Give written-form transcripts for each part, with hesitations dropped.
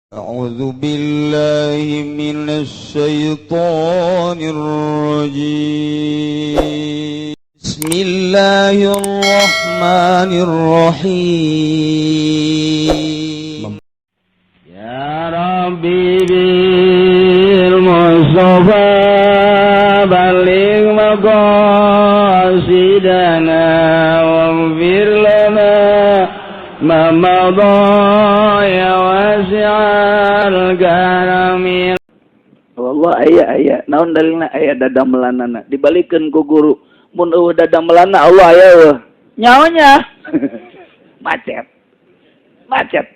أعوذ بالله من الشيطان الرجيم. بسم الله الرحمن الرحيم. يا ربي بالمصطفى بلغ مقاصدنا واغفر لنا ما مضى يا واسع الكرم. Allah aya, aya naon dalilna? Aya dadamelanana. Dibalikeun ku guru, mun euweuh dadamelanna, Allah aya euweuh? Nyaonya macet macet.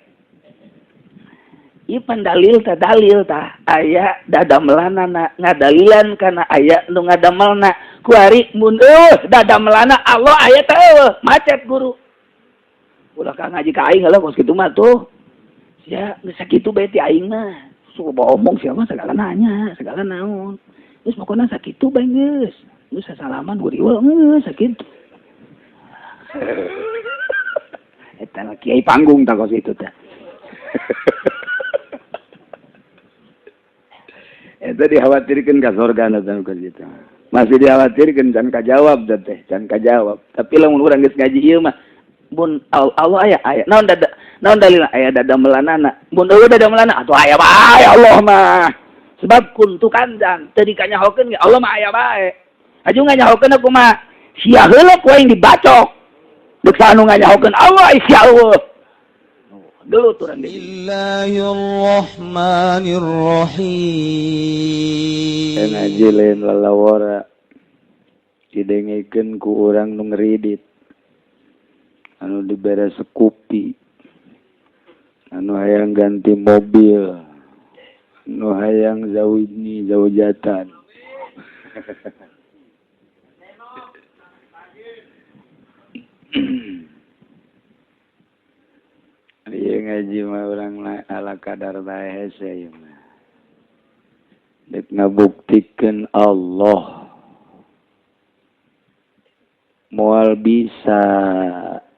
Ieu pan dalil tah, dalil tah aya dadamelanana, ngadalilan kana aya nu ngadamelna. Kuari mun euweuh dadamelanna, Allah aya teh euweuh? Macet. Guru, ulah ka ngaji ka aing lah kos kitu mah tuh. Sia geus sakitu bae ti aing mah. Suka omong siapa segala nanya, segala naon. Geus pokona sakitu bae geus. Geus sasalaman guriwel geus sakitu. Eta lah kiai panggung tah kos kitu teh. Eta dikhawatirkeun ka sorga teh kos kitu. Masih dikhawatirkeun can kajawab teh, can kajawab. Tapi lamun urang geus ngaji ieu mah, mun Allah aya, aya naon dada, naon dalilna? Aya dadamelanana. Mun euweuh dadamelanana, atuh aya bae Allah mah, sebab kuntu kanjang teu dikanyahokeun ge Allah mah aya bae. Aju nganyahokeun aku mah sia heula ku aing dibacok deuk saha nu nganyahokeun Allah sia euweuh gelut urang deui. الله الرحمن الرحيم. Ngaji lain lalawora, didengekeun ku urang nu ngeridit, anu dibere sekupi, anu hayang ganti mobil, anu hayang zawijni zaujatan. Ieu ngaji mah urang ala kadar bae hese ieu mah. Dek ngabuktikeun Allah moal bisa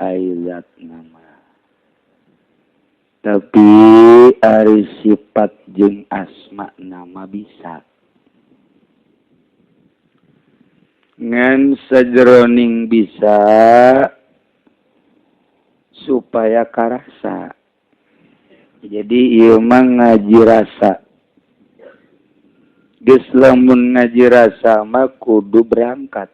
ayat nama, tapi ari sifat jeung asma nama bisa. Ngan sajeroning bisa supaya karasa. Jadi ieu mah ngaji rasa. Geus lamun ngaji rasa mah kudu berangkat.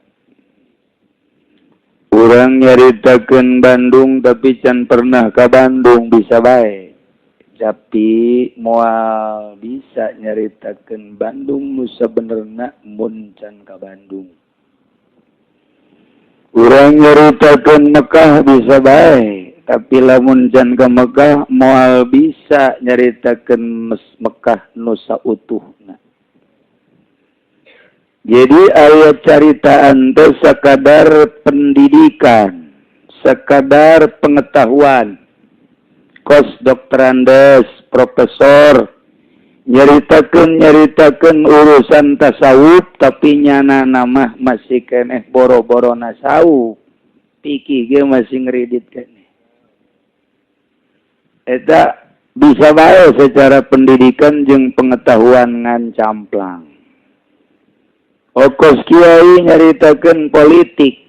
Urang nyaritakeun Bandung tapi can pernah ka Bandung bisa bae. Tapi moal bisa nyaritakeun Bandung nu sabenerna mun can ka Bandung. Urang nyaritakeun Mekah bisa bae, tapi lamun can ka Mekah moal bisa nyaritakeun Mekah nu sautuhna. Jadi ayat caritaan teh sekadar pendidikan, sekadar pengetahuan. Kos dokterandes, profesor, nyaritakeun urusan tasawuf, tapi nyana nama masih keneh boro-boro nasawuf. Pikir ge masih ngeridit keneh. Eta bisa bae secara pendidikan jeung pengetahuan ngan camplang. Okos kiai nyaritakeun politik.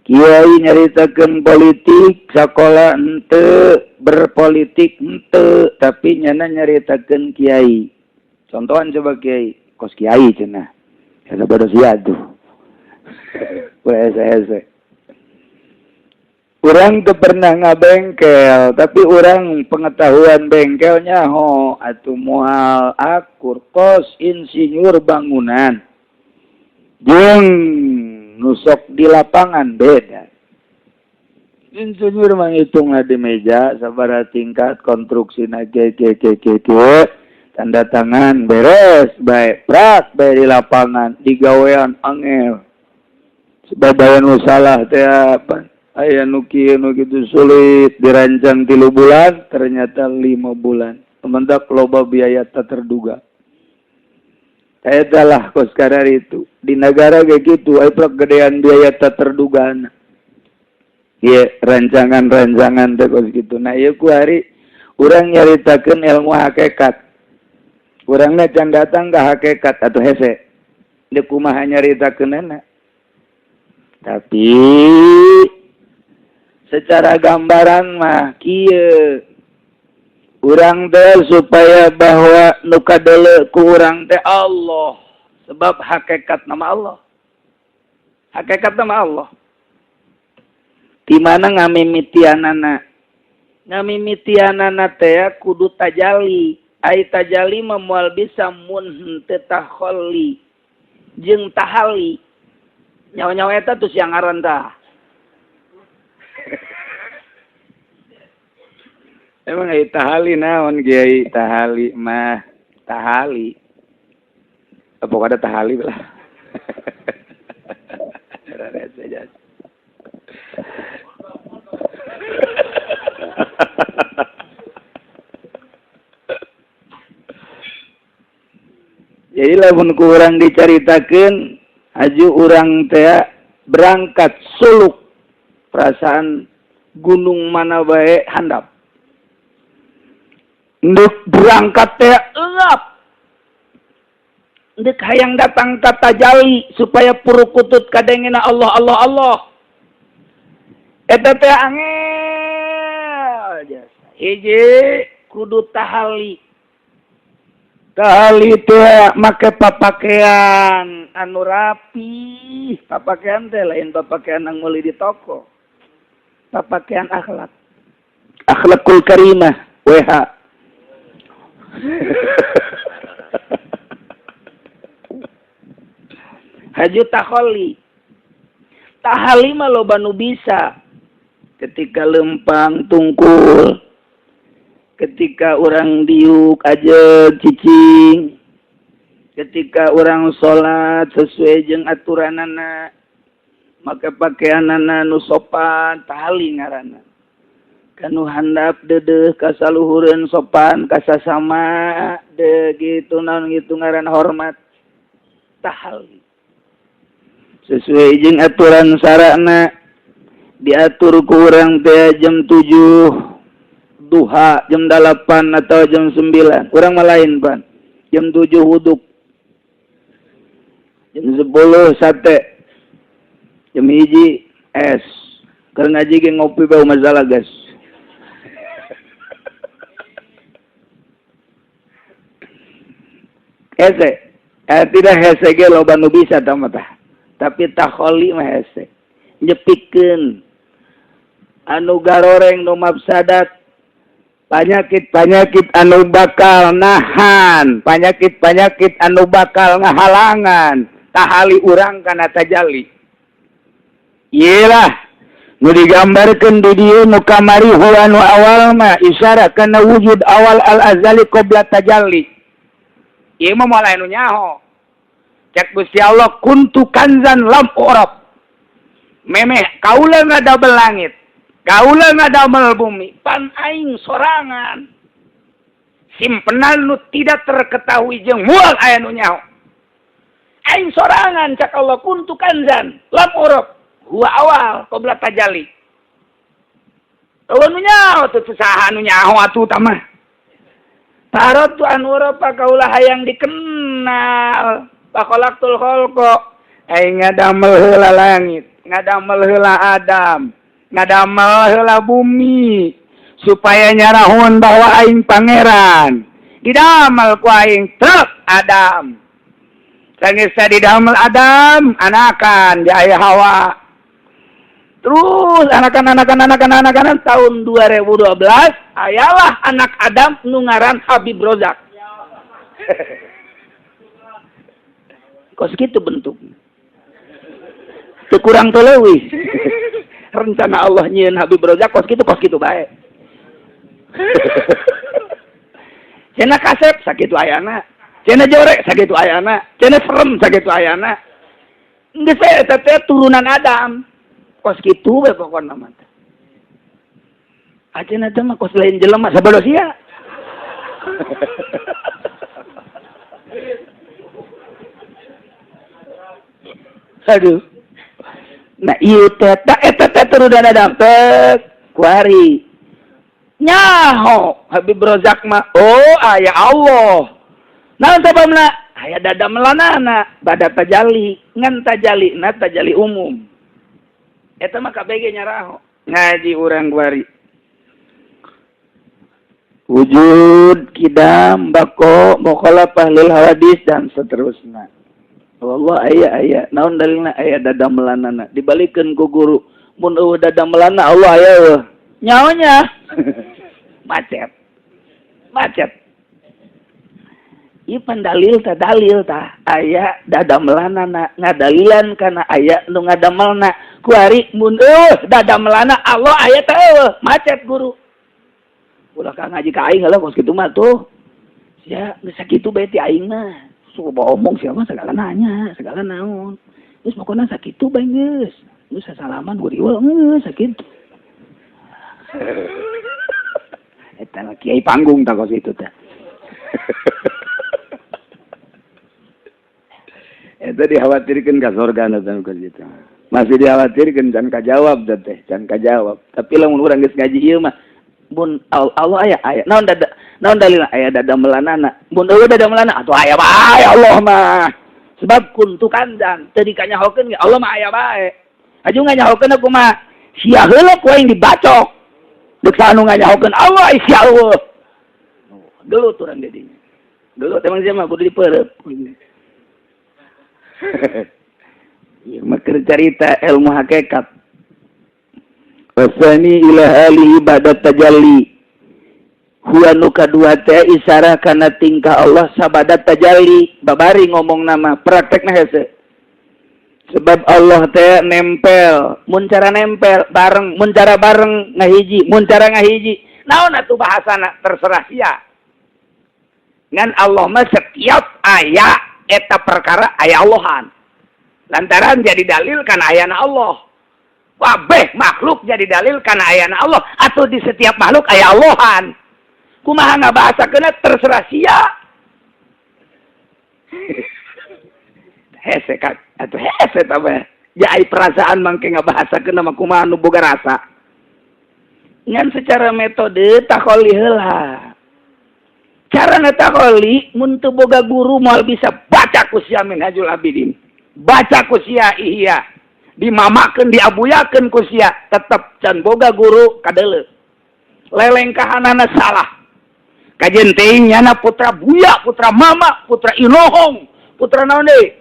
Kiai nyaritakeun politik, sakola henteu, berpolitik henteu, tapi nyana nyaritakeun kiai. Contohan coba kiai, kos kiai cenah. Eta bodoh sia tuh. Hese. Urang teu pernah ngabengkel, tapi urang pengetahuan bengkelnya ho atuh moal akur kos insinyur bangunan. Jeung nusok di lapangan beda. Insinyur manghitung di meja sabaraha tingkat konstruksi na ge ge ge ge ge, tanda tangan beres bae, prak bae di lapangan digawean angel. Sebab aya nu salah teh apa? Aya nu kieu nu kitu, sulit dirancang 3 bulan ternyata 5 bulan. Mendak loba biaya tak terduga. Eta lah kos kadar itu di negara kayak gitu, aya gedean biaya tak terduga. Iya, rancangan-rancangan teh kos gitu. Nah, ieu ku hari Urang nyaritakeun ilmu hakikat. Urangna can datang ka hakikat atau hese. Deuk kumaha nyaritakeunana. Tapi secara gambaran mah kieu. Urang teh supaya bahwa nu kadeuleu ku urang teh Allah. Sebab hakikat nama Allah. Hakikat nama Allah. Di mana ngamimitianana? Ngamimitianana teh kudu tajali. Ai tajali mah moal bisa mun henteu takholli jeung tahali. Nyawa-nyawa eta tuh siang ngaran tah. Emang ai tahali naon kiai? Tahali mah tahali. Pokoknya tahali lah. Jadi lamun kurang dicaritakeun aju urang teh berangkat suluk perasaan gunung mana bae handap. Ndek berangkat teh euap. Ndek hayang datang ka tajali supaya purukutut kadengena Allah Allah Allah. Eta teh angel jasa. Hiji kudu tahali. Tahali teh make papakaian anu rapi. Papakaian teh lain papakaian yang meuli di toko. Papakaian akhlak. Akhlakul karimah WH. Haju taholi. Tahali mah loba nu bisa. Ketika lempang tungkul, ketika orang diuk aja cicing, ketika orang sholat sesuai jeung aturanana, maka pakaianana nu sopan, tahali ngaranna. Kanu handap dedeh kasaluhureun sopan kasasama de gitu naon gitu ngaran hormat tahali. Sesuai jeung aturan sarana diatur ku urang teh jam 7 duha, jam 8 atau jam 9. Urang mah lain pan. Jam 7 wuduk. Jam 10 sate. Jam 1 es. Keur ngaji ge ngopi bau masalah gas. Hese. Tidak hese ge loba nu bisa tah mah tah. Tapi takholi mah hese. Nyepikeun anu garoreng nu mafsadat, panyakit-panyakit anu bakal nahan, panyakit-panyakit anu bakal ngahalangan tahali urang kana tajali. Iyalah nu digambarkeun di dieu nu kamari huwa nu awal mah isyarat kana wujud awal al-azali qabla tajalli. Ieu mah moal aya nu nyaho. Cek Gusti Allah kuntu kanzan lam urab. Memeh kaula ngadamel langit, kaula ngadamel bumi, pan aing sorangan. Simpenan nu tidak terketahui jeung moal aya nu nyaho. Aing sorangan cak Allah kuntu kanzan lam urab huwa awal qabla tajalli. Eueuh nu nyaho teu saha nu nyaho atuh tah mah. Tarot tu an uraba kaula hayang dikenal. Fakhalaqtul khalqa aing ngadamel heula langit, ngadamel heula Adam, ngadamel heula bumi supaya nyarahun bahwa aing pangeran. Didamel ku aing truk Adam. Sanggeus didamel Adam, anakan di aya Hawa. Terus anakan tahun 2012 ayalah anak Adam nu ngaran Habib Rozak. Kos kitu bentuknya. Teu kurang teu leuwih. Rencana Allah nyieun Habib Rozak kos kitu bae. Cenah kasep sakitu ayana, cenah jorek sakitu ayana, cenah serem sakitu ayana. Geus eta teh turunan Adam. Kos kitu we pokona mah. Acenah teh mah kos lain jelema sabodo sia. Aduh. Nah ieu teh eta teh turunan Adam teh kuari. Nyaho Habib Rozak mah, oh aya Allah. Naon sababna? Aya dadamelanana bada tajalli, ngan tajalli na tajalli umum. Eta mah KBG nyaraho. Ngaji urang kuari. Wujud, kidam, bako, mukhalafah lil hawadis dan seterusnya. Allah aya aya, naon dalilna aya dadamelanana. Dibalikeun ku guru, mun eueuh dadamelanana Allah aya eueuh. Nyaonya. Macet. Macet. Ieu pan dalil ta dalil tah aya dadamelanana ngadalilan kana aya nu ngadamelna. Kuari mun eueuh dadamelanana Allah aya teh eueuh, macet guru. Ulah ka ngaji ka aing lah kos kitu mah tuh. Sia geus sakitu bae ti aing mah. Sok omong sia mah segala nanya, segala naon. Geus pokona sakitu bae geus. Geus sasalaman guriwel geus sakitu. Eta mah kiai panggung tah kos kitu teh. Eta dikhawatirkeun ka sorga na teh kos kitu. Masih dikhawatirkeun can kajawab teh, can kajawab. Tapi lamun urang geus ngaji ieu mah mun Allah aya aya naon dada naon dalilna aya dadamelanana mun eueuh dadamelanana atuh aya bae Allah mah sebab kuntu kandang teu dikanyahokeun ge Allah mah aya bae aju nganyahokeun kumaha sia heula ku aing dibacok deuk anu nganyahokeun Allah sia eueuh gelut urang di dinya gelut emang sia mah kudu dipeureup ieu mah keur carita ilmu hakikat. Wasani ila alihi ba'da tajalli. Huwa nu kadua teh isarah kana tingkah Allah sabada tajalli. Babari ngomong nama praktekna hese. Sebab Allah teh nempel, mun cara nempel bareng, mun cara bareng ngahiji, mun cara ngahiji. Naon atuh bahasana terserah sia. Ngan Allah mah setiap aya eta perkara aya Allahan. Lantaran jadi dalil kana ayana Allah. Kabeh makhluk jadi dalil kana ayana Allah atau di setiap makhluk aya Allahan. Kumaha ngabahasakeunna terserah sia. Hese kak atuh hese tah mah. Ja ai perasaan mangke ngabahasakeun mah kumaha nu boga rasa. Ngan secara metode takholi heula. Cara takholi mun teu boga guru moal bisa baca ku sia Minhajul Abidin. Baca ku sia Ihya. Dimamakeun diabuyakeun ku sia tetep can boga guru kadeuleu lelengkahanana salah kajen teuing nyana putra buya putra mama putra inohong putra naon deui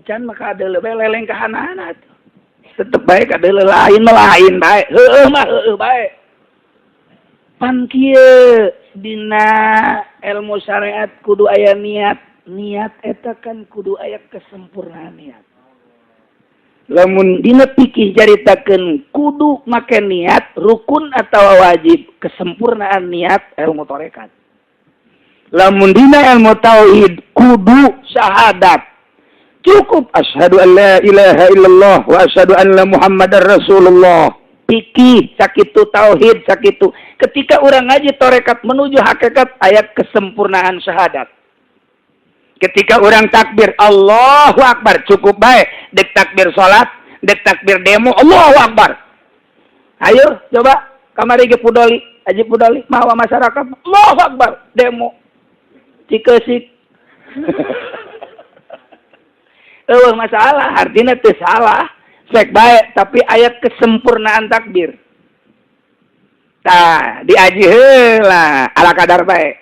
can mah kadeuleu bae lelengkahanana tetep bae kadeuleu lain mah lain bae heueuh mah heueuh bae pan kieu dina ilmu syariat kudu aya niat niat eta kan kudu aya kesempurnaan niat. Lamun dina pikih caritakeun kudu make niat rukun atau wajib kesempurnaan niat ilmu tarekat. Lamun dina ilmu tauhid kudu syahadat. Cukup asyhadu an la ilaha illallah wa asyhadu anna Muhammadar Rasulullah. Pikih sakitu tauhid sakitu. Ketika urang ngaji tarekat menuju hakikat ayat kesempurnaan syahadat. Ketika orang takbir Allahu Akbar cukup baik dek takbir salat dek takbir demo Allahu Akbar. Ayo coba kamari ge Pudoli Haji Pudoli mawa masyarakat Allahu Akbar demo Cikesik. Eueuh masalah artinya teu salah sek bae tapi ayat kesempurnaan takbir. Tah diaji heula ala kadar bae.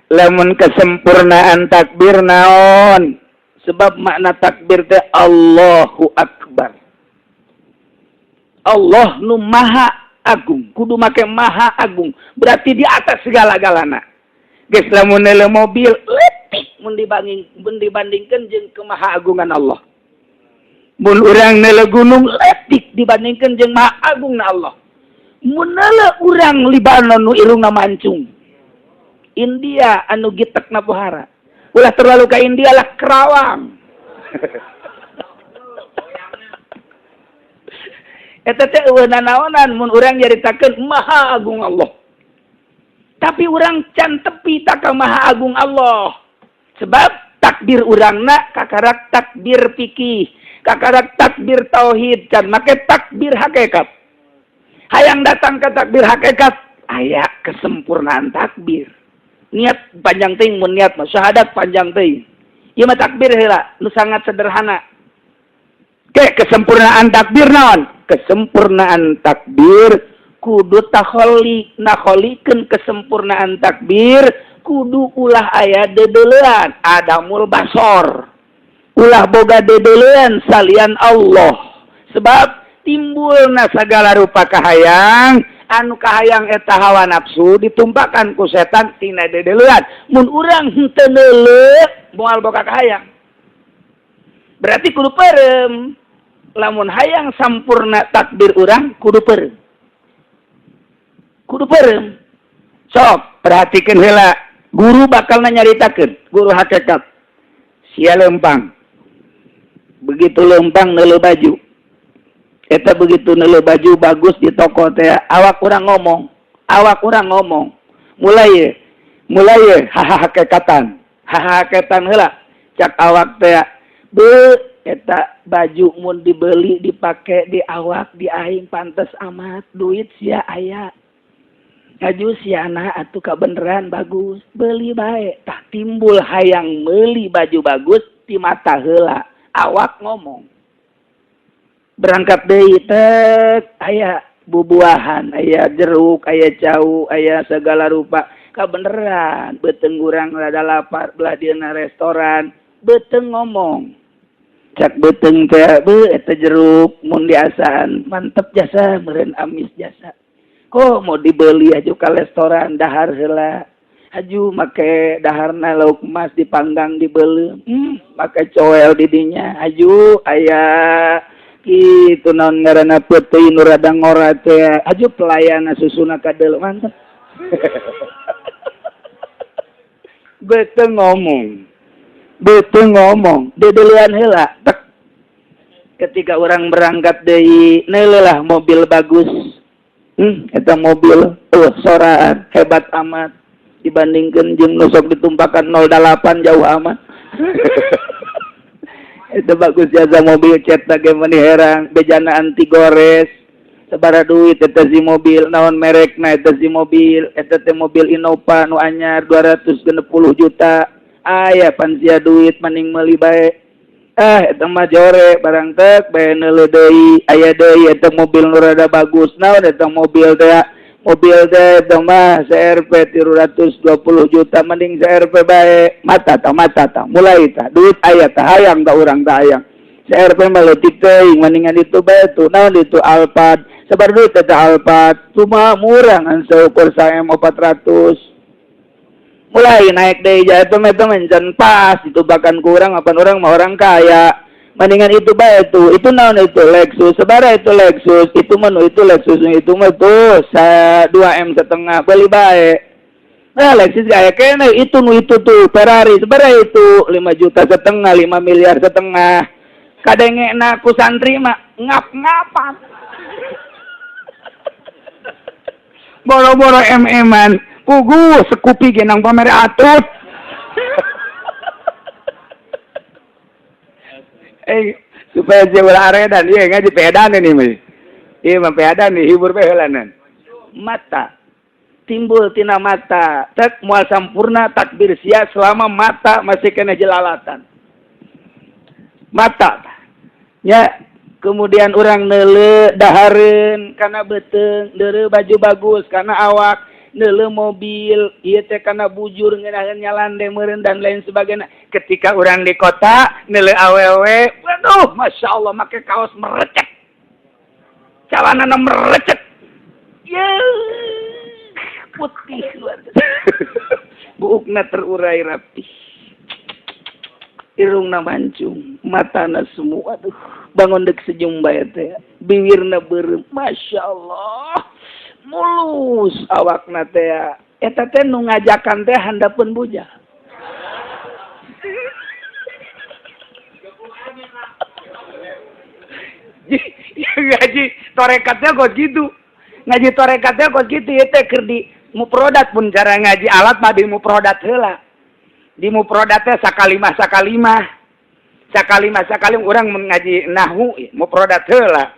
Lamun kesempurnaan takbir naon? Sebab makna takbir teh Allahu Akbar. Allah nu maha agung, kudu make maha agung, berarti di atas segala-galana. Geus lamun neuleuh mobil leutik mun dibandingkeun jeung kemahaagungan Allah. Mun urang neuleuh gunung leutik dibandingkeun jeung maha agungna Allah. Mun neuleuh urang Libanon nu irungna mancung. India anu gitekna pohara. Ulah terlalu ka India lah Kerawang. Eta teh eueuh nanaonan mun urang nyaritakeun maha agung Allah. Tapi urang can tepi ta ka maha agung Allah. Sebab takbir urangna kakarak takbir fikih, kakarak takbir tauhid, can make takbir hakikat. Hayang datang ke takbir hakikat, Aya kesempurnaan takbir. Niat panjang teuing mun niat mah syahadat panjang teuing. Ieu mah takbir heula nu sangat sederhana. Ke kesempurnaan takbir naon? Kesempurnaan takbir kudu takholi, nakholikeun kesempurnaan takbir kudu ulah aya dedeulean, adamul basor. Ulah boga dedeulean salian Allah. Sebab timbulna sagala rupa kahayang, anu kahayang eta hawa nafsu ditumpakan ku setan tina dedeulean. Mun urang henteu neuleuh moal boga kahayang. Berarti kudu peureum. Lamun hayang sampurna takbir urang kudu peureum. Kudu peureum. Sok perhatikeun heula, guru bakal nyaritakeun, guru hakikat. Sia lempang. Begitu lempang neuleuh baju. Eta begitu neuleuh baju bagus di toko teh, awak urang ngomong. Awak urang ngomong. Mulai mulai hahakekatan. Hahakekatan heula. Cak awak teh, be eta baju mun dibeli dipake di awak di aing pantes amat, duit sia aya. Baju siana atuh kabeneran bagus, beli bae. Tah timbul hayang meuli baju bagus di mata heula, awak ngomong. Berangkat deui tek aya bubuahan, aya jeruk, aya cau, aya segala rupa. Kabeneran beuteung urang rada lapar belah dieuna restoran, beuteung ngomong. Cak beuteung teh, be eta jeruk mun diasaan mantep jasa meureun amis jasa. Kok mau dibeli aja ke restoran dahar heula. Aju make daharna lauk emas dipanggang dibeli. Make coel di dinya. Aju aya kitu naon ngaranna peuteui nu rada ngora teh. Aju pelayan susuna kadeul mantep. Beuteung ngomong. Beuteung ngomong, dedeulean heula. Tek. Ketika orang berangkat deui, neuleuh lah mobil bagus. Eta mobil, soraan hebat amat dibandingkan jeung nu sok ditumpakan 08 jauh amat. Eta bagus jasa mobil cetak ge meuni herang, bejana anti gores. Sabaraha duit eta si mobil, naon merekna eta si mobil, eta teh mobil Innova nu anyar 260 juta. Aya pan sia duit mending meuli bae. Ah, eta mah jore barang tek bae neuleuh deui, aya deui eta mobil nu rada bagus. Naon eta mobil teh? Mobil teh eta mah CRV 320 juta mending CRV bae. Mata tah, mata tah, mulai tah duit aya tah hayang tah urang tah hayang. CRV mah leutik teuing mendingan itu bae tuh. Naon itu Alphard? Sabaraha duit eta Alphard? Cuma murah ngan seukur 1M 400. Mulai naik deui jatuh eta mencan pas itu bahkan kurang apa orang mah orang kaya. Mendingan itu bae tuh. Itu naon itu Lexus. Sabaraha itu Lexus? Itu menu itu Lexus itu mah tuh 2M setengah beli bae. Nah, Lexus gaya kene itu nu itu tuh Ferrari sabaraha itu 5 juta setengah, 5 miliar setengah. Kadengena ku santri mah ngap-ngapan. Boro-boro em-eman. Pugu sekupi genang pamer atut. Supaya dia ulah aredan, ieu ngaji pedan ini mah. Ieu mah pedan nih, hibur bae heulanan. Mata timbul tina mata, tek moal sampurna takbir sia selama mata masih kena jelalatan. Mata. Ya, kemudian orang neuleuh dahareun kana beuteung, deureuh baju bagus kana awak, neuleuh mobil, ieu teh kana bujur ngeunaheun nyalande meureun dan lain sebagainya. Ketika urang di kota neuleuh awewe, waduh, masya Allah make kaos merecek. Calanana merecek. Yeuh, putih luar biasa. Buukna terurai rapi. Irungna mancung, matana semua aduh, bangun dek senyum bae teh. Bibirna beureum, masya Allah. Mulus awakna teh. Eta teh nu ngajakan teh handapeun bujal. Ngaji torekatnya kok gitu. Ngaji torekatnya kok gitu ya teh keur di muprodat pun cara ngaji alat mah di muprodat heula. Di muprodat teh sakalimah sakalimah. Sakalimah sakalim urang mun ngaji nahwu muprodat heula.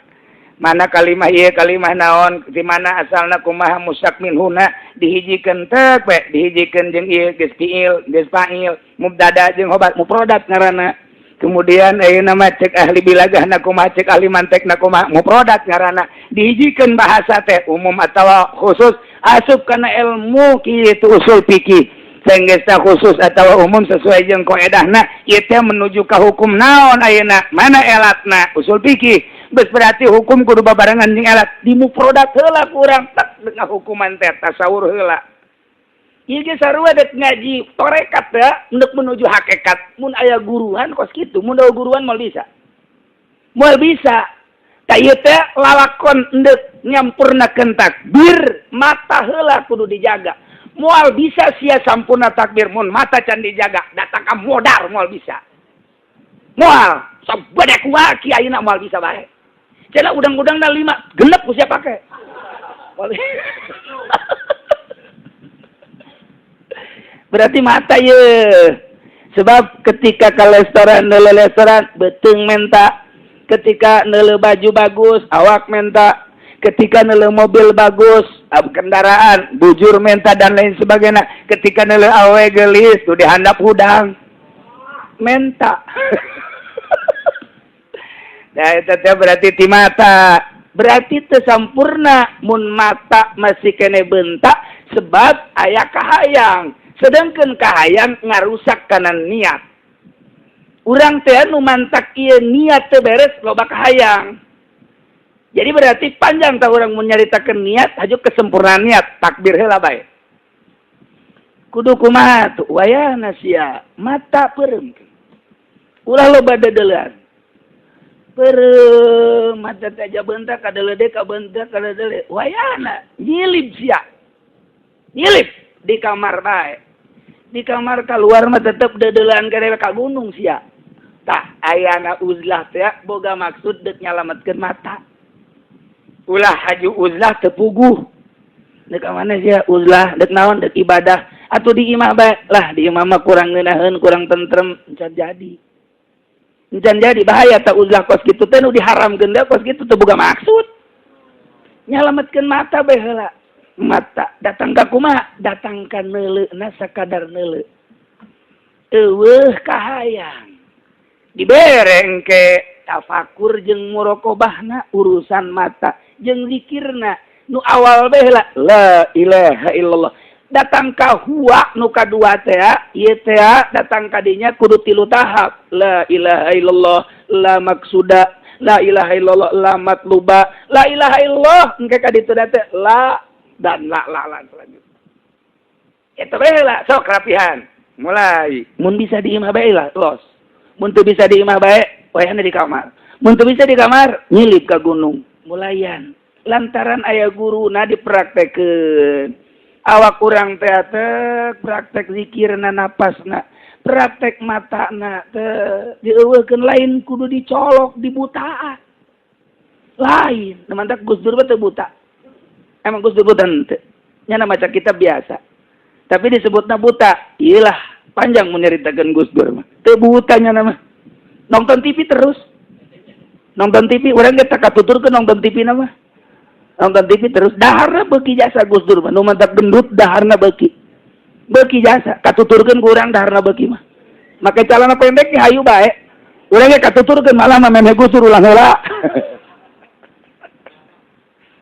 Mana kalimah ieu, kalimah naon, di mana asalna, kumaha mustaq minhuna, dihijikeun tek we, dihijikeun jeung ieu geus fiil, geus fa'il, mubtada jeung khobar, mufradat ngaranna. Kemudian ayeuna mah cek ahli bilagahna kumaha, cek ahli mantekna kumaha, mufradat ngaranna. Dihijikeun bahasa teh umum atawa khusus, asup kana ilmu kitu usul fikih. Sehingga khusus atau umum sesuai jeung kaedahna ieu teh menuju ka hukum naon ayeuna, mana elatna, usul fikih. Geus berarti hukum kudu babarengan jeung elat, di mufradat heula kurang tak dengan hukuman teh tasawur heula. Ieu ge sarua dek ngaji torekat ya, untuk menuju hakikat. Mun aya guruan kos kitu, mun aya guruan moal bisa, moal bisa. Tah, ieu teh lalakon endek nyampurnakeun takbir, mata heula kudu dijaga. Moal bisa sia sampurna takbir mun mata can dijaga. Datang ka modar moal bisa, moal sabada kumaha kiaina moal bisa bae. Cenah udang-udangna lima genep ku sia pake. Moal. Berarti mata ye, sebab ketika ke restoran, neule restoran beuteung menta, ketika neule baju bagus awak menta, ketika neule mobil bagus, kendaraan bujur menta, dan lain sebagainya. Ketika neule awe gelis tuh dihandap hudang menta. Nah, itu teh berarti ti mata, berarti teu sampurna mun mata masih kene bentak, sebab aya kahayang, sedangkan kahayang ngarusak kana niat urang teh. Nu mantak ieu niat teu beres, loba kahayang. Jadi berarti panjang tah urang mun nyaritakeun niat, haju kesempurnaan niat, takbir heula bae kudu kumaha tuh. Wayahna sia mata peureum, ulah loba dedeulean, peureum mata teh aja bentak kadeuleu ka bentak kadeuleu. Wayahna nyilib sia, nyilib di kamar bae. Di kamar keluar mah tetep dedeulean kene ka gunung sia. Tah, ayana uzlah teh boga maksud dek nyalametkeun mata. Ulah haju uzlah teu puguh. Dek mana sia uzlah, dek naon, dek ibadah atau di imah bae lah. Di imah mah kurang ngeunaheun, kurang tentrem, encan jadi, encan jadi. Bahaya tak uzlah kos kitu teh, nu diharamkeun teh kos kitu teu boga maksud. Nyalametkeun mata bae heula. Mata datang ka kumaha? Datang ka neuleuna sakadar neuleu, eueuh kahayang. Dibere engke tafakur jeung muraqabahna urusan mata jeung zikirna nu awal bae heula, la ilaha illallah. Datang ka huwa nu kadua teh ieu teh, datang ka dinya kudu tilu tahap: la ilaha illallah la maksuda, la ilaha illallah la matluba, la ilaha illallah engke ka ditu teh la dan la la la selanjutnya. Eta bae lah sok rapihan. Mulai mun bisa di imah bae lah los, mun teu bisa di imah bae wayahna di kamar, mun teu bisa di kamar nyilip ka gunung. Mulayan lantaran aya guruna dipraktekeun, awak kurang teh praktek zikirna, napasna, praktek matana teh dieuweuhkeun. Lain kudu dicolok, dibutaan, lain. Mantak Gus Dur teu buta. Emang Gus Dur buta henteu? Nya maca kitab biasa, tapi disebutna buta. Iyalah, panjang menyeritakan Gus Dur mah. Teu buta nya nama, nonton TV terus, nonton TV. Urang ge tak katuturkeun nonton TV nama, nonton TV terus, daharna beuki jasa. Gus Dur mah nu mantak gendut, daharna beuki, beuki jasa. Katuturkeun ku urang, daharna beuki mah make celana pendek ge hayu bae. Urang ge katuturkeun malah mah memeh Gus Dur ulang heula.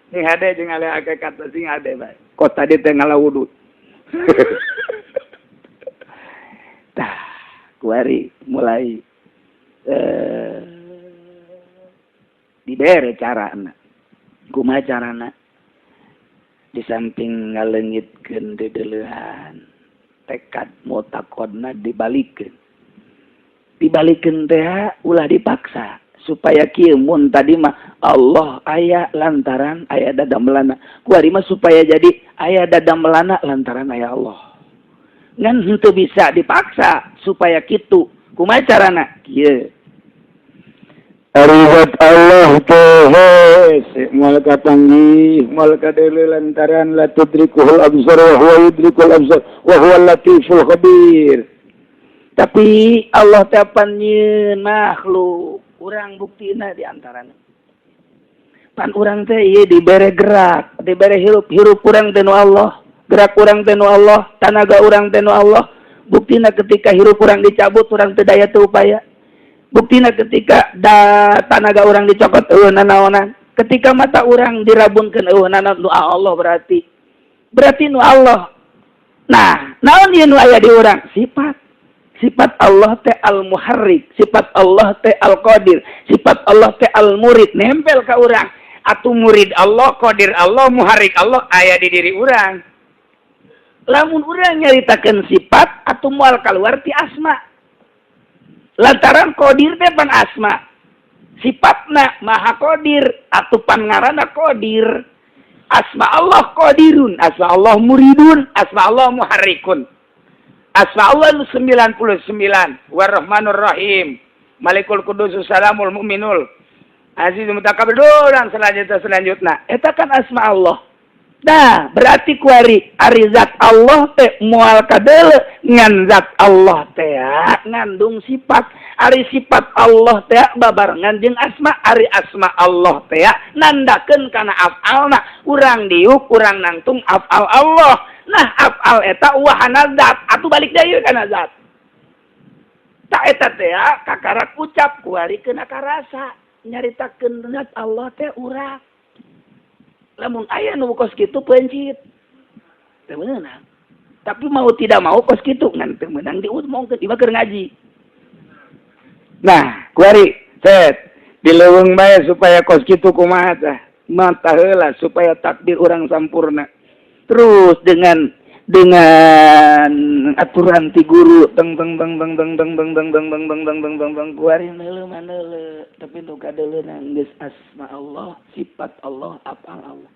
Sing hade jeung ale hakikat, sing hade bae. Kos tadi teh ngalawudu. Tah, kuari mulai dibere carana. Kumaha carana? Di samping ngaleungitkeun deudeulehan, tekad mutakodna dibalikeun. Dibalikeun teh ulah dipaksa, supaya kieu. Mun tadi mah Allah aya lantaran aya dadamelana, kuari mah supaya jadi aya dadamelana lantaran aya Allah. Ngan henteu bisa dipaksa supaya kitu. Kumaha carana? Kieu. Ari Allah teh moal kapanggih, moal kadeuleu, lantaran la tudrikuhul absar wa huwa yudrikul absar wa huwa latiful khabir. Tapi Allah teh pan nyieun makhluk, urang buktina di antarana. Pan urang teh ieu dibere gerak, dibere hirup, hirup urang teh nu Allah, gerak urang teh nu Allah, tanaga urang teh nu Allah. Buktina ketika hirup urang dicabut, urang teu daya, teu upaya. Buktina ketika da tanaga urang dicokot, euweuh nanaonan. Ketika mata urang dirabunkeun, euweuh nanaon. Nu Allah berarti. Berarti nu Allah. Nah, naon ieu nu aya di urang? Sifat. Sifat Allah teh al-muharrik, sifat Allah teh al-qadir, sifat Allah teh al-murid, nempel ka urang. Atuh murid Allah, qadir Allah, muharrik Allah aya di diri urang. Lamun urang nyaritakeun sifat atuh moal keluar ti asma. Lantaran qadir teh pan asma. Sifatna maha qadir atuh pan ngaranna qadir. Asma Allah qadirun, asma Allah muridun, asma Allah muharrikun. Asma Allah nu 99, Warrahmanur Rahim, Malikul Qudus Salamul Mu'minul Aziz Mutakabbir dan selanjutnya selanjutnya. Eta kan asma Allah. Nah, berarti kuari ari zat Allah teh moal kadeuleu, ngan zat Allah teh ngandung sifat. Ari sifat Allah teh babarengan jeung asma, ari asma Allah teh nandakeun kana afalna. Urang diuk, urang nangtung afal Allah. Nah, afal eta wahana zat, atuh balik deui kana zat. Tak eta teh kakarak ucap kuari kena karasa nyaritakeun zat Allah teh urang. Lamun aya nu kos kitu pencit. Teu meunang. Tapi mau tidak mau kos kitu ngan teu meunang diomongkeun ieu keur ngaji. Nah, kuari set di leuweung bae supaya kos kitu kumaha tah. Mata heula supaya takbir urang sampurna. Terus dengan aturan ti guru, teng teng teng teng teng teng teng teng teng teng teng teng teng teng teng, kuari neuleuh maneuleuh, tapi nu kadeuleuna geus asma Allah, sifat Allah, afal Allah.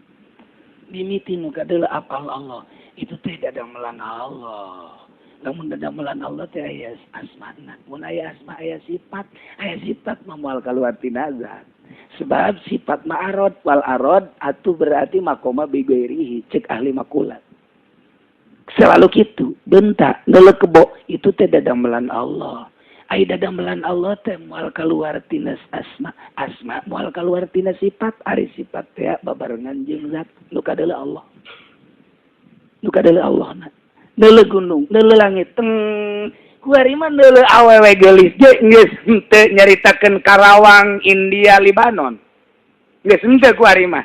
Mimiti nu kadeuleu afal Allah itu teh dadamelan Allah. Lamun dadamelan Allah teh aya asmana, mun aya asma aya sifat, aya sifat mah moal kaluar tina zat, sebab sifat ma arad wal arad atuh berarti maqoma bi ghairihi, cek ahli makulat selalu gitu. Bentak ngeuleuh kebo itu teh dadamelan Allah. Ai dadamelan Allah teh moal keluar tina asma, asma moal keluar tina sifat, ari sifat teh babarengan jeung zat. Nu kadeuleu Allah, nu kadeuleu Allah na neuleuh gunung, neuleuh langit, teng kuari mah neuleuh awewe geulis ge geus henteu nyaritakeun Karawang, India, Libanon, geus henteu. Kuari mah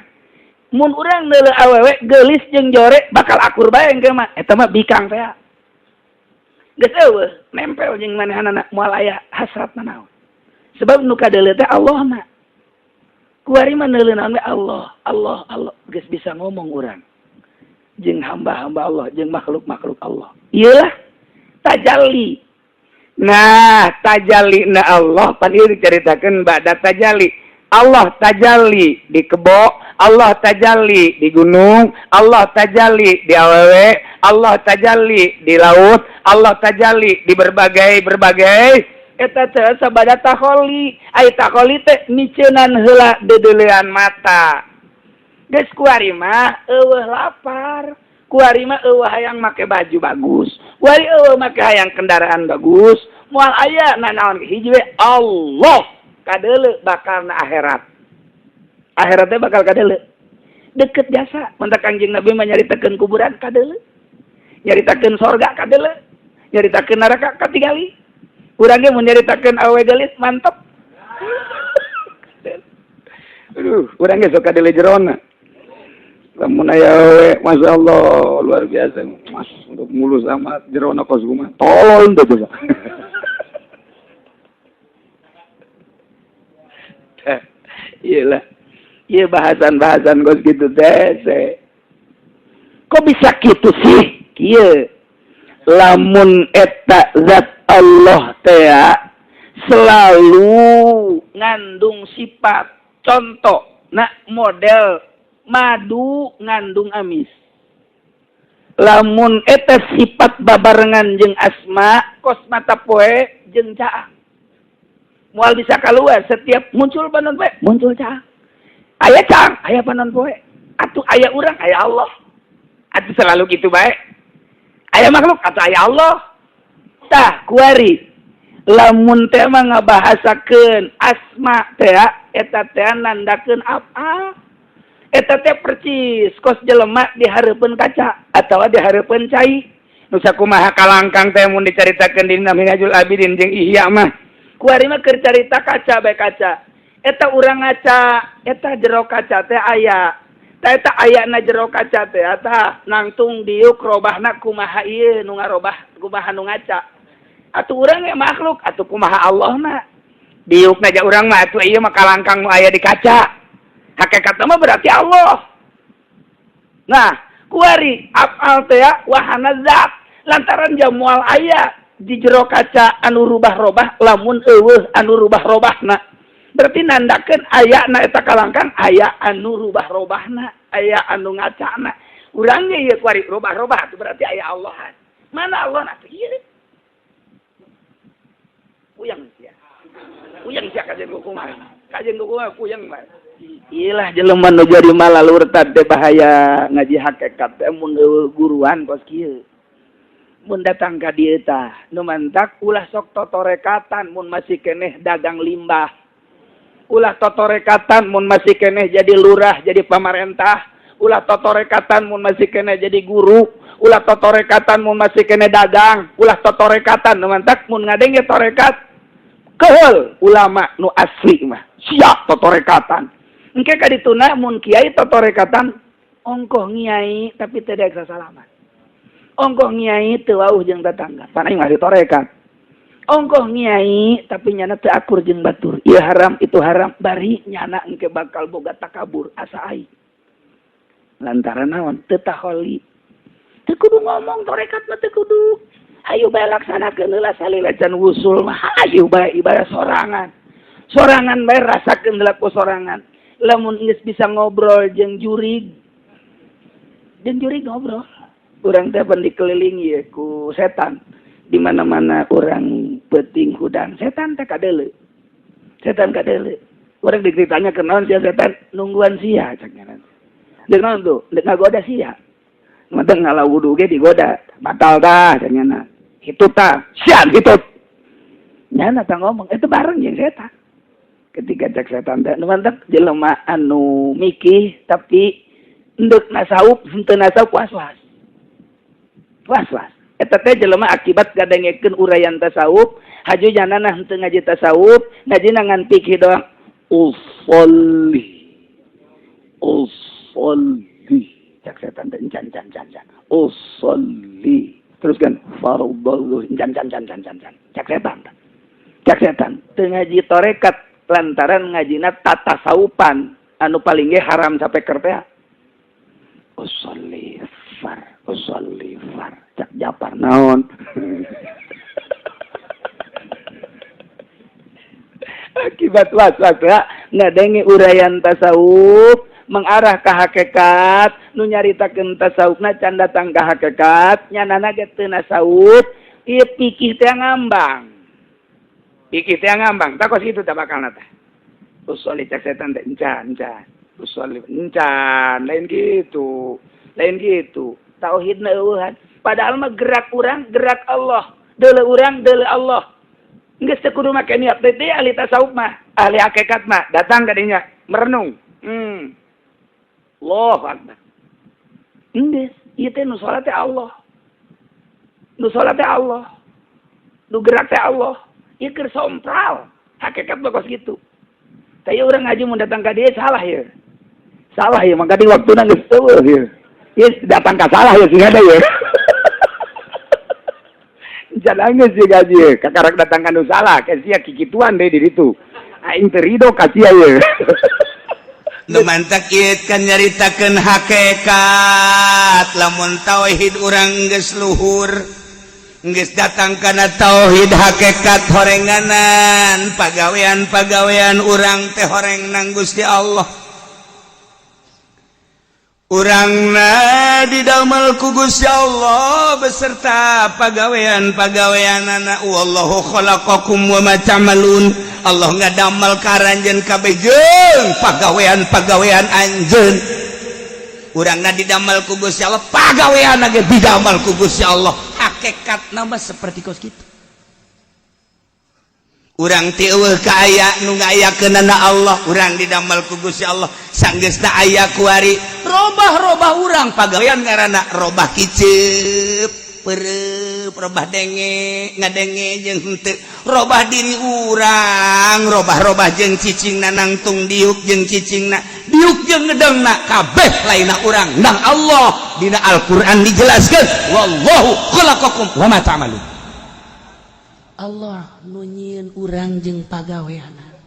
mun urang neuleuh awewe geulis jeung jore bakal akur bae engke mah. Eta mah bikang teh geus euweuh, nempel jeung manehanana, moal aya hasrat naon, sebab nu kadeuleu teh Allah na. Kuari mah neuleuh naon? Allah, Allah, Allah. Geus bisa ngomong urang jeung hamba-hamba Allah, jeung makhluk-makhluk Allah. Iyalah tajalli. Nah, tajalli na Allah pan ieu diceritakeun ba'da tajalli. Allah tajalli di kebo, Allah tajalli di gunung, Allah tajalli di awewe, Allah tajalli di laut, Allah tajalli di berbagai berbagai. Eta teh sabada takholi. Ai takholi teh miceunan heula deudeulean mata. Geus kuari mah euweuh lapar, kuari mah euweuh hayang make baju bagus, kuari euweuh make hayang kendaraan bagus, moal aya nanaon, hiji we Allah kadeuleu, bakal na akhirat. Akhiratnya bakal kadeuleu deket jasa. Mantak Kangjeng Nabi mah nyaritakeun kuburan kadeuleu, nyaritakeun sorga kadeuleu, nyaritakeun neraka katingali. Urang ge mun nyaritakeun awewe geulis mantep. Aduh, urang ge sok kadeuleu jerona. Lamun aya awewe, Masya Allah, luar biasa. Mas, untuk mulus amat jerona kos kumaha. Tolol teh coba. Iyalah. Iya, bahasan-bahasan kos gitu teh. Kok bisa gitu sih? Kieu. Lamun eta zat Allah teh selalu ngandung sifat. Contoh, nah, model madu ngandung amis. Lamun eta sifat babarengan jeung asma, kos mata poe jeung caang. Moal bisa keluar. Setiap muncul panon poe, muncul caang. Aya caang, aya panon poe. Atuh aya urang, aya Allah. Atuh selalu gitu baik. Aya makhluk atau aya Allah. Tah, kuari lamun teh mah ngabahasakeun asma teh, eta teh nandakeun apa. Eta teh percis kos jelema di hareupeun kaca atawa di hareupeun cai. Nu sakumaha kalangkang teh mun dicaritakeun dina Minhajul Abidin jeung Ihya mah. Kuari mah keur carita kaca bae kaca. Eta urang ngaca, eta jero kaca teh aya. Tah eta ayana jero kaca teh eta nangtung diuk robahna kumaha ieu nu ngarobah, kumaha nu ngaca. Atuh urang ge makhluk, atuh kumaha Allahna. Diukna ja urang mah atuh ieu mah kalangkang nu aya di kaca. Hakikatna mah berarti Allah. Nah, kuari afal teh wahana zat lantaran jamual aya di jero kaca anu rubah-robah lamun eueuh anu rubah-robahna. Berarti nandakeun ayana eta kalangkang aya anu rubah-robahna, aya anu ngacana. Urang ge ieu kuari rubah-robah atuh berarti aya Allah. Mana Allah na tuh ieu? Puyeng sia. Puyeng sia kajeun kumaha. Kajeun kumaha puyeng mah. Ilah jelema nu jadi malalurtad teh bahaya ngaji hakikat teh mun eueuh guruan kos kieu. Mun datang ka dieu tah nu mantak ulah sok totorekatan mun masih keneh dagang limbah. Ulah totorekatan mun masih keneh jadi lurah, jadi pamarentah. Ulah totorekatan mun masih keneh jadi guru. Ulah totorekatan mun masih keneh dagang. Ulah totorekatan nu mantak mun ngadenge torekat keheul ulama nu asli mah siap totorekatan. Engke ka dituna mun kiai totorekatan ongkoh ngiai tapi teu daek sasalaman. Ongkoh ngiai teu wauh jeung tetangga. Pan aing mah ditorekat. Ongkoh ngiai tapi nyana teu akur jeung batur. Ieu haram itu haram bari nyana engke bakal boga takabur asa aing. Lantaran naon? Teu taholi. Teu kudu ngomong torekat mah teu kudu. Hayu bae laksanakeun heula salila can wusul mah hayu bae ibadah sorangan. Sorangan bae rasakeun heula ku sorangan. Lamun geus bisa ngobrol jeung jurig ngobrol. Urang teh pan dikelilingi ye ku setan. Di mana-mana urang peuting hudang, setan teh kadeuleu. Setan kadeuleu. Urang ditanya kenaon sia setan, nungguan sia cek nya. Deuk naon tuh? Deuk ngagoda sia. Mata ngala wudu ge digoda, batal tah cek nya. Hitut tah, sia hitut. Nyana tah ngomong, itu bareng jeung setan. Ketika cek setan teh nu mantap jelema anu mikih tapi endek nasaup henteu nasaup was-was. Was-was. Eta teh jelema akibat ngadengekeun uraian tasawuf, haju janana henteu ngaji tasawuf, ngajina ngan pikir doang. Usolli. Usolli. Cek setan teh encan can can can. Usolli. Terus kan fardhu encan can can can can can. Cek setan. Cek setan teu ngaji torekat lantaran ngajina tatasawupan anu paling ge haram sampai ker teh. Usolli far, usolli far. Cak Japar naon? Akibat was-was ya, ngadenge uraian tasawuf mengarah ka hakikat, nu nyaritakeun tasawufna can datang ka hakikat, nyanana ge teu nasawuf, ieu pikih teh ngambang. Pikih teh ngambang, tak kos kitu tah bakalna teh. Usolli cak setan teh encan, encan. Usolli encan, lain gitu. Lain gitu. Tauhidna eueuhan. Padahal mah gerak urang, gerak Allah. Deuleu urang, deuleu Allah. Geus teu kudu make niat teh ahli tasawuf mah, ahli hakikat mah datang ka dinya merenung. Allahu akbar. Geus, ieu teh nu salat teh Allah. Nu salat teh Allah. Nu gerak teh Allah. Ieu keur sompral. Hakikat mah kos kitu. Tah ieu urang ngaji mun datang ka dieu salah ieu. Salah ieu mangka di waktuna geus eueuh ieu. Ieu datang ka salah ieu sing ada ieu. Jangan sih gaji, kakarak datang ka nu salah, ka sia kikituan deh di ditu. Aing teu rido ka sia ieu. Nu mantak ieu kan nyaritakeun hakikat, lamun tauhid urang geus luhur, geus datang kana tauhid hakikat horenganan, pagawean-pagawean urang teh horeng nang Gusti Allah. Urangna didamel ku Gusti Allah beserta pagawean-pagaweanana. Wallahu khalaqakum wa ma ta'malun. Allah ngadamel ka aranjeun kabeh jeung pagawean-pagawean anjeun. Urangna didamel ku Gusti Allah, pagawean ge didamel ku Gusti Allah. Hakikatna mah seperti kos kitu. Urang ti eueuh ka aya nu ngayakeunana Allah, urang didamel ku Gusti Allah sanggeusna aya kuari robah-robah urang pagawean ngaranna robah kiceup pereup, robah denge ngadenge jeung henteu, robah diri urang, robah-robah jeung cicingna nangtung diuk jeung cicingna diuk jeung ngedengna kabeh lainna urang nang Allah. Dina Al-Qur'an dijelaskeun wallahu khalaqakum wa ma ta'malun. Allah nu nyieun urang jeung pagaweanana.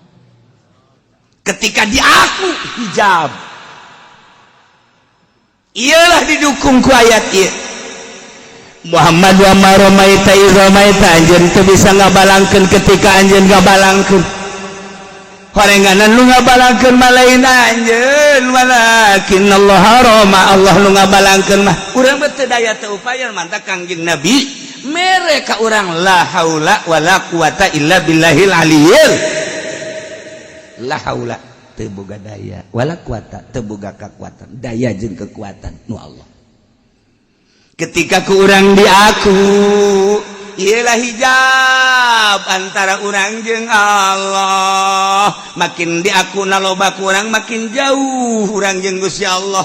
Ketika diaku hijab iyalah didukung ku ayat ieu. Muhammad wa ma ramaita iz ramaita, anjeun teu bisa ngabalangkeun ketika anjeun ngabalangkeun. Horenganan nu ngabalangkeun mah lain anjeun, walakin Allah rama, Allah nu ngabalangkeun mah. Urang mah teu daya teu upaya, mantak Kangjeng Nabi mere ka urang la haula wala quwata illa billahil aliyil. La haula teu boga daya, wala quwata teu boga kakuatan, daya jeung kekuatan nu Allah. Ketika ku urang diaku ialah hijab antara urang jeung Allah, makin diaku loba kurang makin jauh urang jeung Gusti Allah.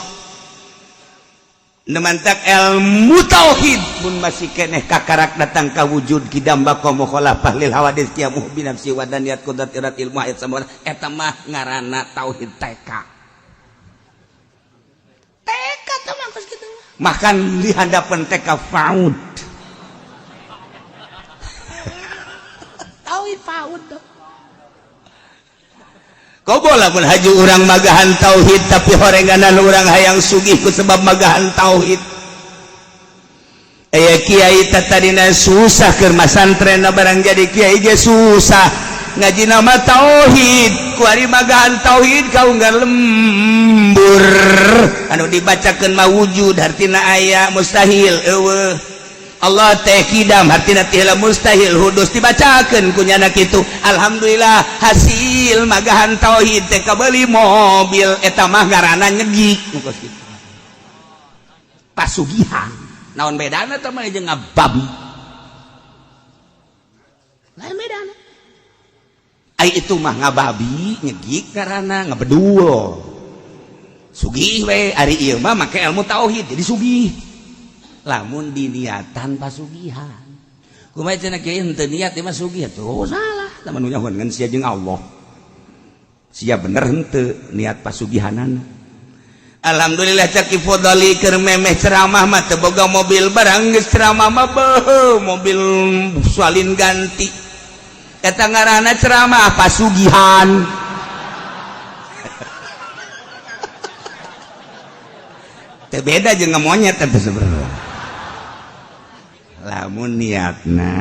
Mantak ilmu tauhid mun masih keneh kakarak datang ka wujud kidam baqa mukhalafah lil hawadits qiyamuh bi nafsi wa daniyat qudrat irat ilmu ayat sama eta mah ngaranna tauhid TK. TK teh mah kos kitu makan di hadapan TK faud. Tauhid faud dong. Kobo lamun haju urang magahan tauhid tapi horenganan urang hayang sugih ku sebab magahan tauhid. Aya kiai tadina susah keur masantren barang jadi kiai ge susah ngaji nama tauhid kuari magahan tauhid kau nggak lembur anu dibacakeun mah wujud hartina aya mustahil eueuh Allah teh kidam hartina teh mustahil hudus dibacakeun ku nyana kitu. Alhamdulillah hasil magahan tauhid teh kabeli mobil eta mah ngaranna nyegik nu kos kitu pasugihan. Naon bedana teh mah jeung ngababi lain bedana. Ai itu mah ngababi nyegik ngaranna ngabedul sugih we. Ari ieu mah make ilmu tauhid jadi sugih lamun diniatan pasugihan. Kumaha cenah kiai henteu niat ieu mah sugih atuh. Oh salah, lamun nu nyahoan ngan sia jeung Allah. Sia bener henteu niat pasugihanana. Alhamdulillah cak Ki Fodali keur memeh ceramah mah teu boga mobil barang geus ceramah mah beuh mobil salin ganti. Eta ngaranna ceramah pasugihan. Teu beda jeung monyet eta sebenarnya. Lamun niatna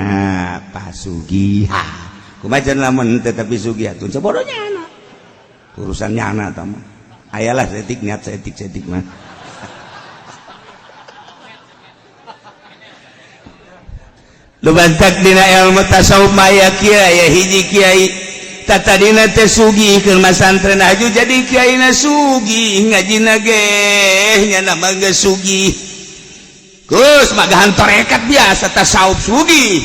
pasugihan. Kumaha cenah lamun teu tapi sugih atuh sabodohnya anak. Urusan nyana eta mah. Ayalah setik niat setik-setik mah. Lubantak dina ilmu tasawuf maya kiai aya hiji kiai tatadina teh sugih keur masantren aju jadi kiaina sugih ngajina ge nyana mah geus sugih. Gus magahan tarekat biasa tasawuf sugih.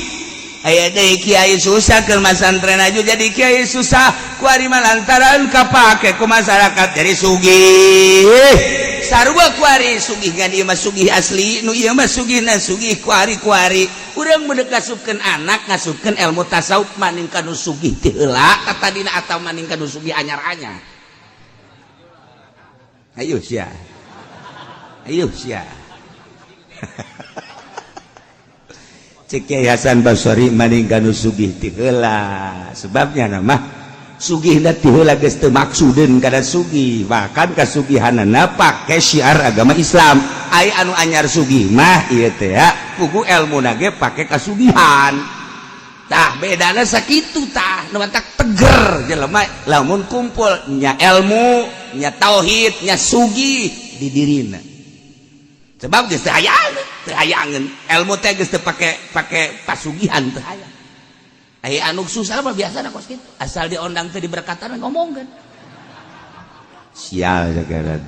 Aya deui kiai susah keur masantren aju jadi kiai susah kuari mah lantaran kapake ku masyarakat jadi sugih. Sarua kuari sugih ngan ieu mah sugih asli nu ieu mah sugihna sugih kuari-kuari. Urang mun ngasupkeun anak ngasupkeun ilmu tasawuf maning ka nu sugih ti heula tatadina atawa maning ka nu sugih anyar-anyar. Ayo sia. Ayo sia. Cek Kiai Hasan Basri maning ka nu sugih ti heula sebabnya nama sugihna ti heula geus teu maksudeun kana sugih bahkan kasugihanana pake syiar agama Islam. Ai anu anyar sugih mah ieu teh ya pugu elmuna ge pake kasugihan. Tah bedana sakitu tah nu matak teger jelema lamun kumpul nya ilmu nya tauhid nya sugih di dirina. Sebab geus teu hayangeun ilmu teh geus teu pake pasugihan teu hayang. Ai anu susah mah biasana kos kitu asal diondang teh diberkatan ngomongkeun. Sial sagala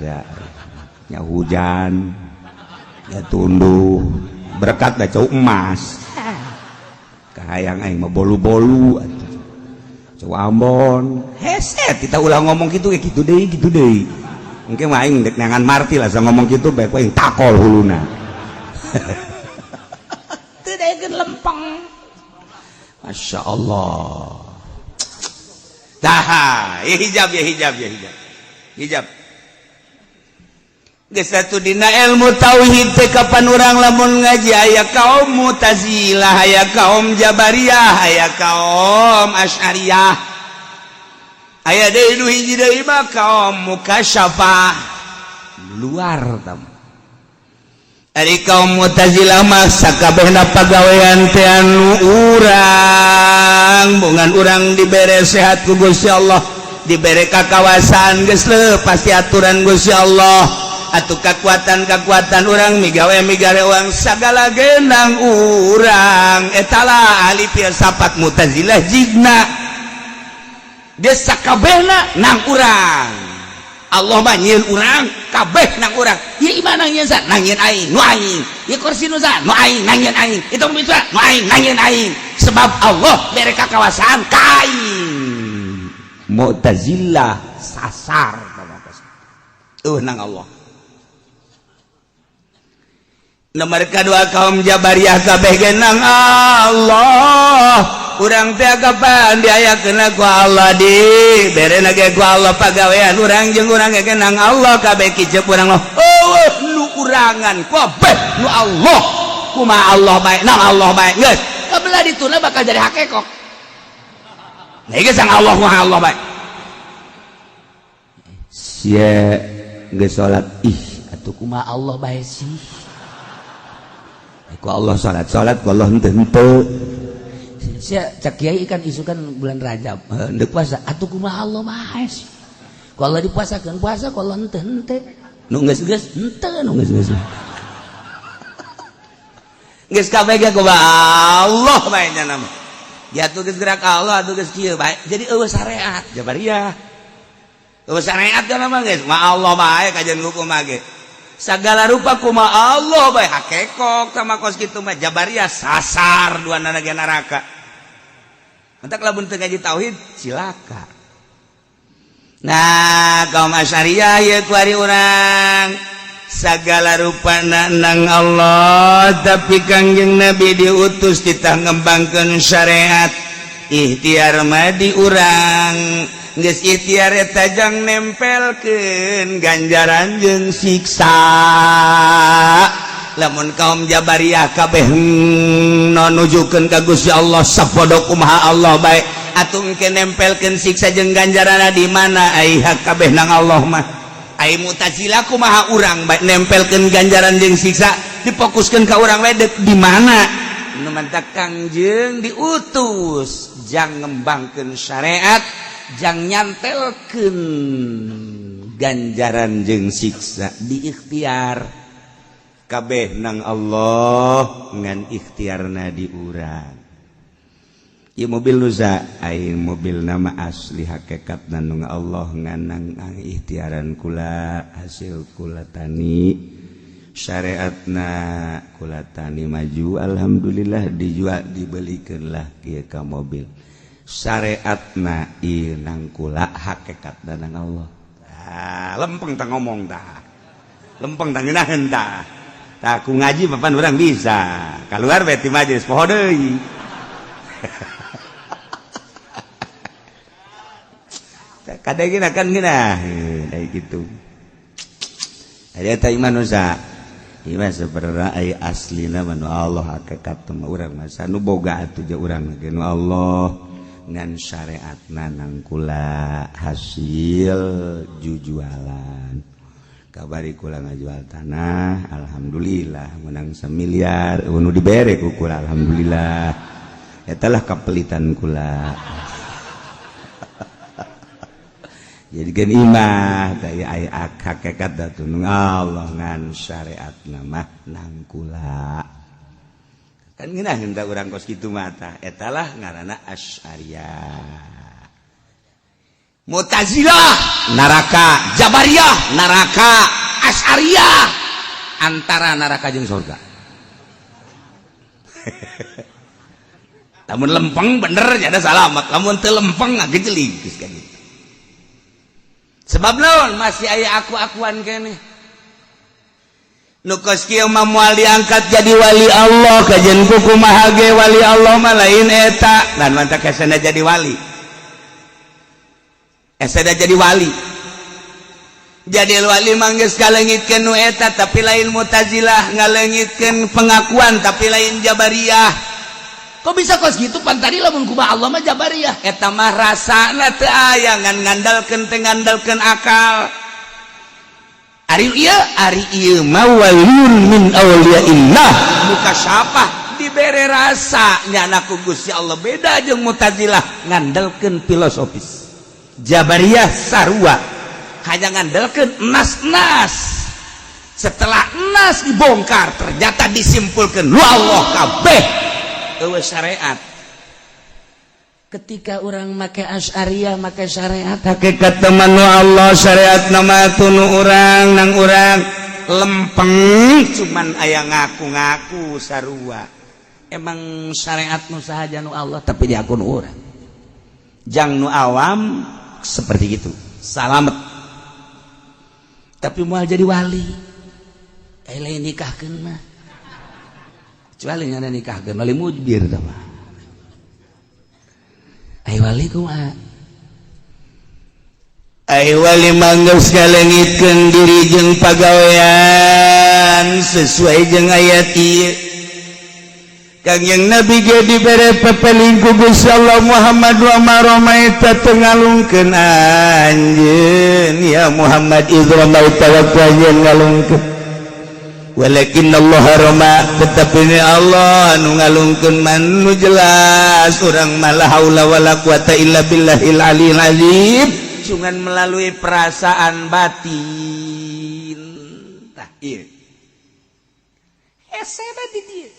nya hujan ya tunduh berkat da cau emas. Kahayang aing mah bolu-bolu atuh. Cowok Ambon hese kita ulah ngomong gitu kayak gitu deui gitu deui. Mungkin mah aing dek neangan marti lah ngomong gitu bae aing takol huluna. Teu daekeun lempeng. Masya Allah. Tah, ya hijab ya hijab ya hijab. Hijab. Geus satu dina ilmu tauhid teh kapan urang lamun ngaji aya kaum Mu'tazilah, aya kaum Jabariyah, aya kaum Asy'ariyah. Aya deui nu hiji deui mah kaum Mukasyafah. Luar tam. Ari kaum Mu'tazilah mah sakabehna pagawean teh anu urang, bongan urang dibere sehat ku Gusti Allah, dibere kakawasan geus pasti aturan Gusti Allah. Atau kekuatan-kekuatan urang migawe migare uang segala genang urang etala ahli filsafat Mu'tazilah jigna dia sakabehna nang urang Allah mah nyieun urang kabeh nang urang ieu imah nang nyieun sa nang nyieun aing nu aing ieu kursi nu sa nu aing nang nyieun aing itu bisa nu aing nang nyieun aing sebab Allah bere kakawasaan ka aing. Mu'tazilah sasar nang Allah. Nomor kedua kaum Jabariyah kabeh genang Allah. Urang teh kapan diayakeun ku Allah di berena ge ku Allah pagawean urang jeung urang ge genang Allah kabeh kicep urang oh nu urangan kabeh nu Allah kumaha Allah bae nang Allah bae geus kabelah dituna bakal jadi hakekok. Nah geus sang Allah kumaha Allah bae sia geus salat ih atuh kumaha Allah bae sih. Ku Allah salat salat ku Allah henteu henteu sia cak kiai kan isukan bulan Rajab henteu puasa atuh kumaha Allah bae sih. Ku Allah dipuasakeun puasa ku Allah henteu henteu nu geus geus henteu nu geus geus geus kabeh ge kumaha Allah bae nya nama ya atuh geus gerak Allah atuh geus kieu bae jadi eueuh syariat Jabariyah eueuh syariat kana mah geus ma Allah bae kajian hukum mah ge segala rupa kuma Allah bae hakekok sama kos kitu mah Jabariyah sasar dua nana ge neraka. Entak lamun teu ngaji tauhid cilaka. Nah kaum Asy'ariyah ieu kuari urang segala rupa nang Allah tapi Kangjeng Nabi diutus kita ngembangkeun syariat ikhtiar mah di urang geus ikhtiar eta jang nempelkeun ganjaran jeung siksa. Lamun kaum Jabariyah kabeh nujukeun ka Gusti Allah sapodo kumaha Allah bae atuh engke nempelkeun siksa jeung ganjaranna di mana ai hak kabeh nang Allah mah. Ai Mu'tazilah kumaha urang bae nempelkeun ganjaran jeung siksa difokuskeun ka urang bae deuk di mana nu mantak Kangjeng diutus jang ngembangkeun syariat jang nyantelkeun ganjaran jeung siksa di ikhtiar kabeh nang Allah ngan ikhtiarna di urang. Ieu mobil nusa aing mobil nama asli hakikat nang Allah ngan nang ikhtiaran kula hasil kula tani syariatna kula tani maju alhamdulillah dijual dibelikeun lah kieu ka mobil syariatna ieu nang kula hakikat nang Allah. Ah lempeng tah ngomong tah lempeng tah ngeunaheun tah tah ku ngaji papan urang bisa keluar bae ti majelis poho deui. Kadang kan ngeunaheun aya kitu aya teh manusia ieu mah sebenarna aya aslina mah nu Allah hakikat mah urang mah nu boga atuh je urang ge nu Allah ngan syariatna nang kula hasil jujualan kabari kula ngajual tanah alhamdulillah menang semiliar nu dibere ku kula alhamdulillah eta lah kapelitan kula jadi gen imah teh aya hakikat atuh nu Allah ngan syariatna mah nang kula kan ngeunah henteu urang kos kitu mah eta lah ngaranna Asy'ariyah. Mu'tazilah neraka, Jabariyah neraka, Asy'ariyah antara neraka jeung surga. Lamun lempeng bener ada salamat, lamun teu lempeng ngagejelig geus ka gitu. Sebab naon? Masih aya aku-akuan keneh. Nu kos kieu mah moal diangkat jadi wali Allah. Kajen kumaha ge wali Allah mah lain eta dan mantak hesena jadi wali. Hesena jadi wali. Jadi wali mah geus kalengitkeun nu eta, tapi lain Mu'tazilah, ngalengitkeun pengakuan tapi lain Jabariyah. Kok bisa kos gitu? Pan tadi lamun kumaha Allah mah Jabariyah. Eta mah rasana teu aya, ngan ngandalkeun teh ngandalkeun akal. Ari ieu, ari ieu mah waliyun min auliyaillah mukasyafah, dibere rasa nyana ku Gusti Allah. Beda jeung Mu'tazilah, ngandalkeun filosofis. Jabariyah sarua, hanya ngandalkeun nas-nas. Setelah nas dibongkar, ternyata disimpulkan lu Allah kabeh, eueuh syariat. Ketika orang make Asy'ariyah, make syariat, hakikat teman Allah syariat nama tunu orang nang orang lempeng, cuman aya ngaku-ngaku sarua. Emang syariat nu sahaja nu Allah, tapi diakun orang. Jang nu awam seperti itu salamet, tapi mau jadi wali eh lain nikahkeun mah, kecuali ngana nikahkeun wali mujbir tah mah. Ai wali kumaha? Ai wali mah geus ngalengitkeun diri jeung pagawean sesuai jeung ayat ieu. Kangjeng Nabi ge dibere pepeling ku Gusti Allah, "Muhammad, wa ma ramaita, teu ngalungkeun anjeun ya Muhammad, idz ramaita, waktu anjeun ngalungkeun, walakin Allah rama, tetapi ini Allah nu ngalungkeun." Man nu jelas urang mah la haula wala quwata illa billahil aliyil azim, cuman melalui perasaan batin. Tah ieu hese di dieu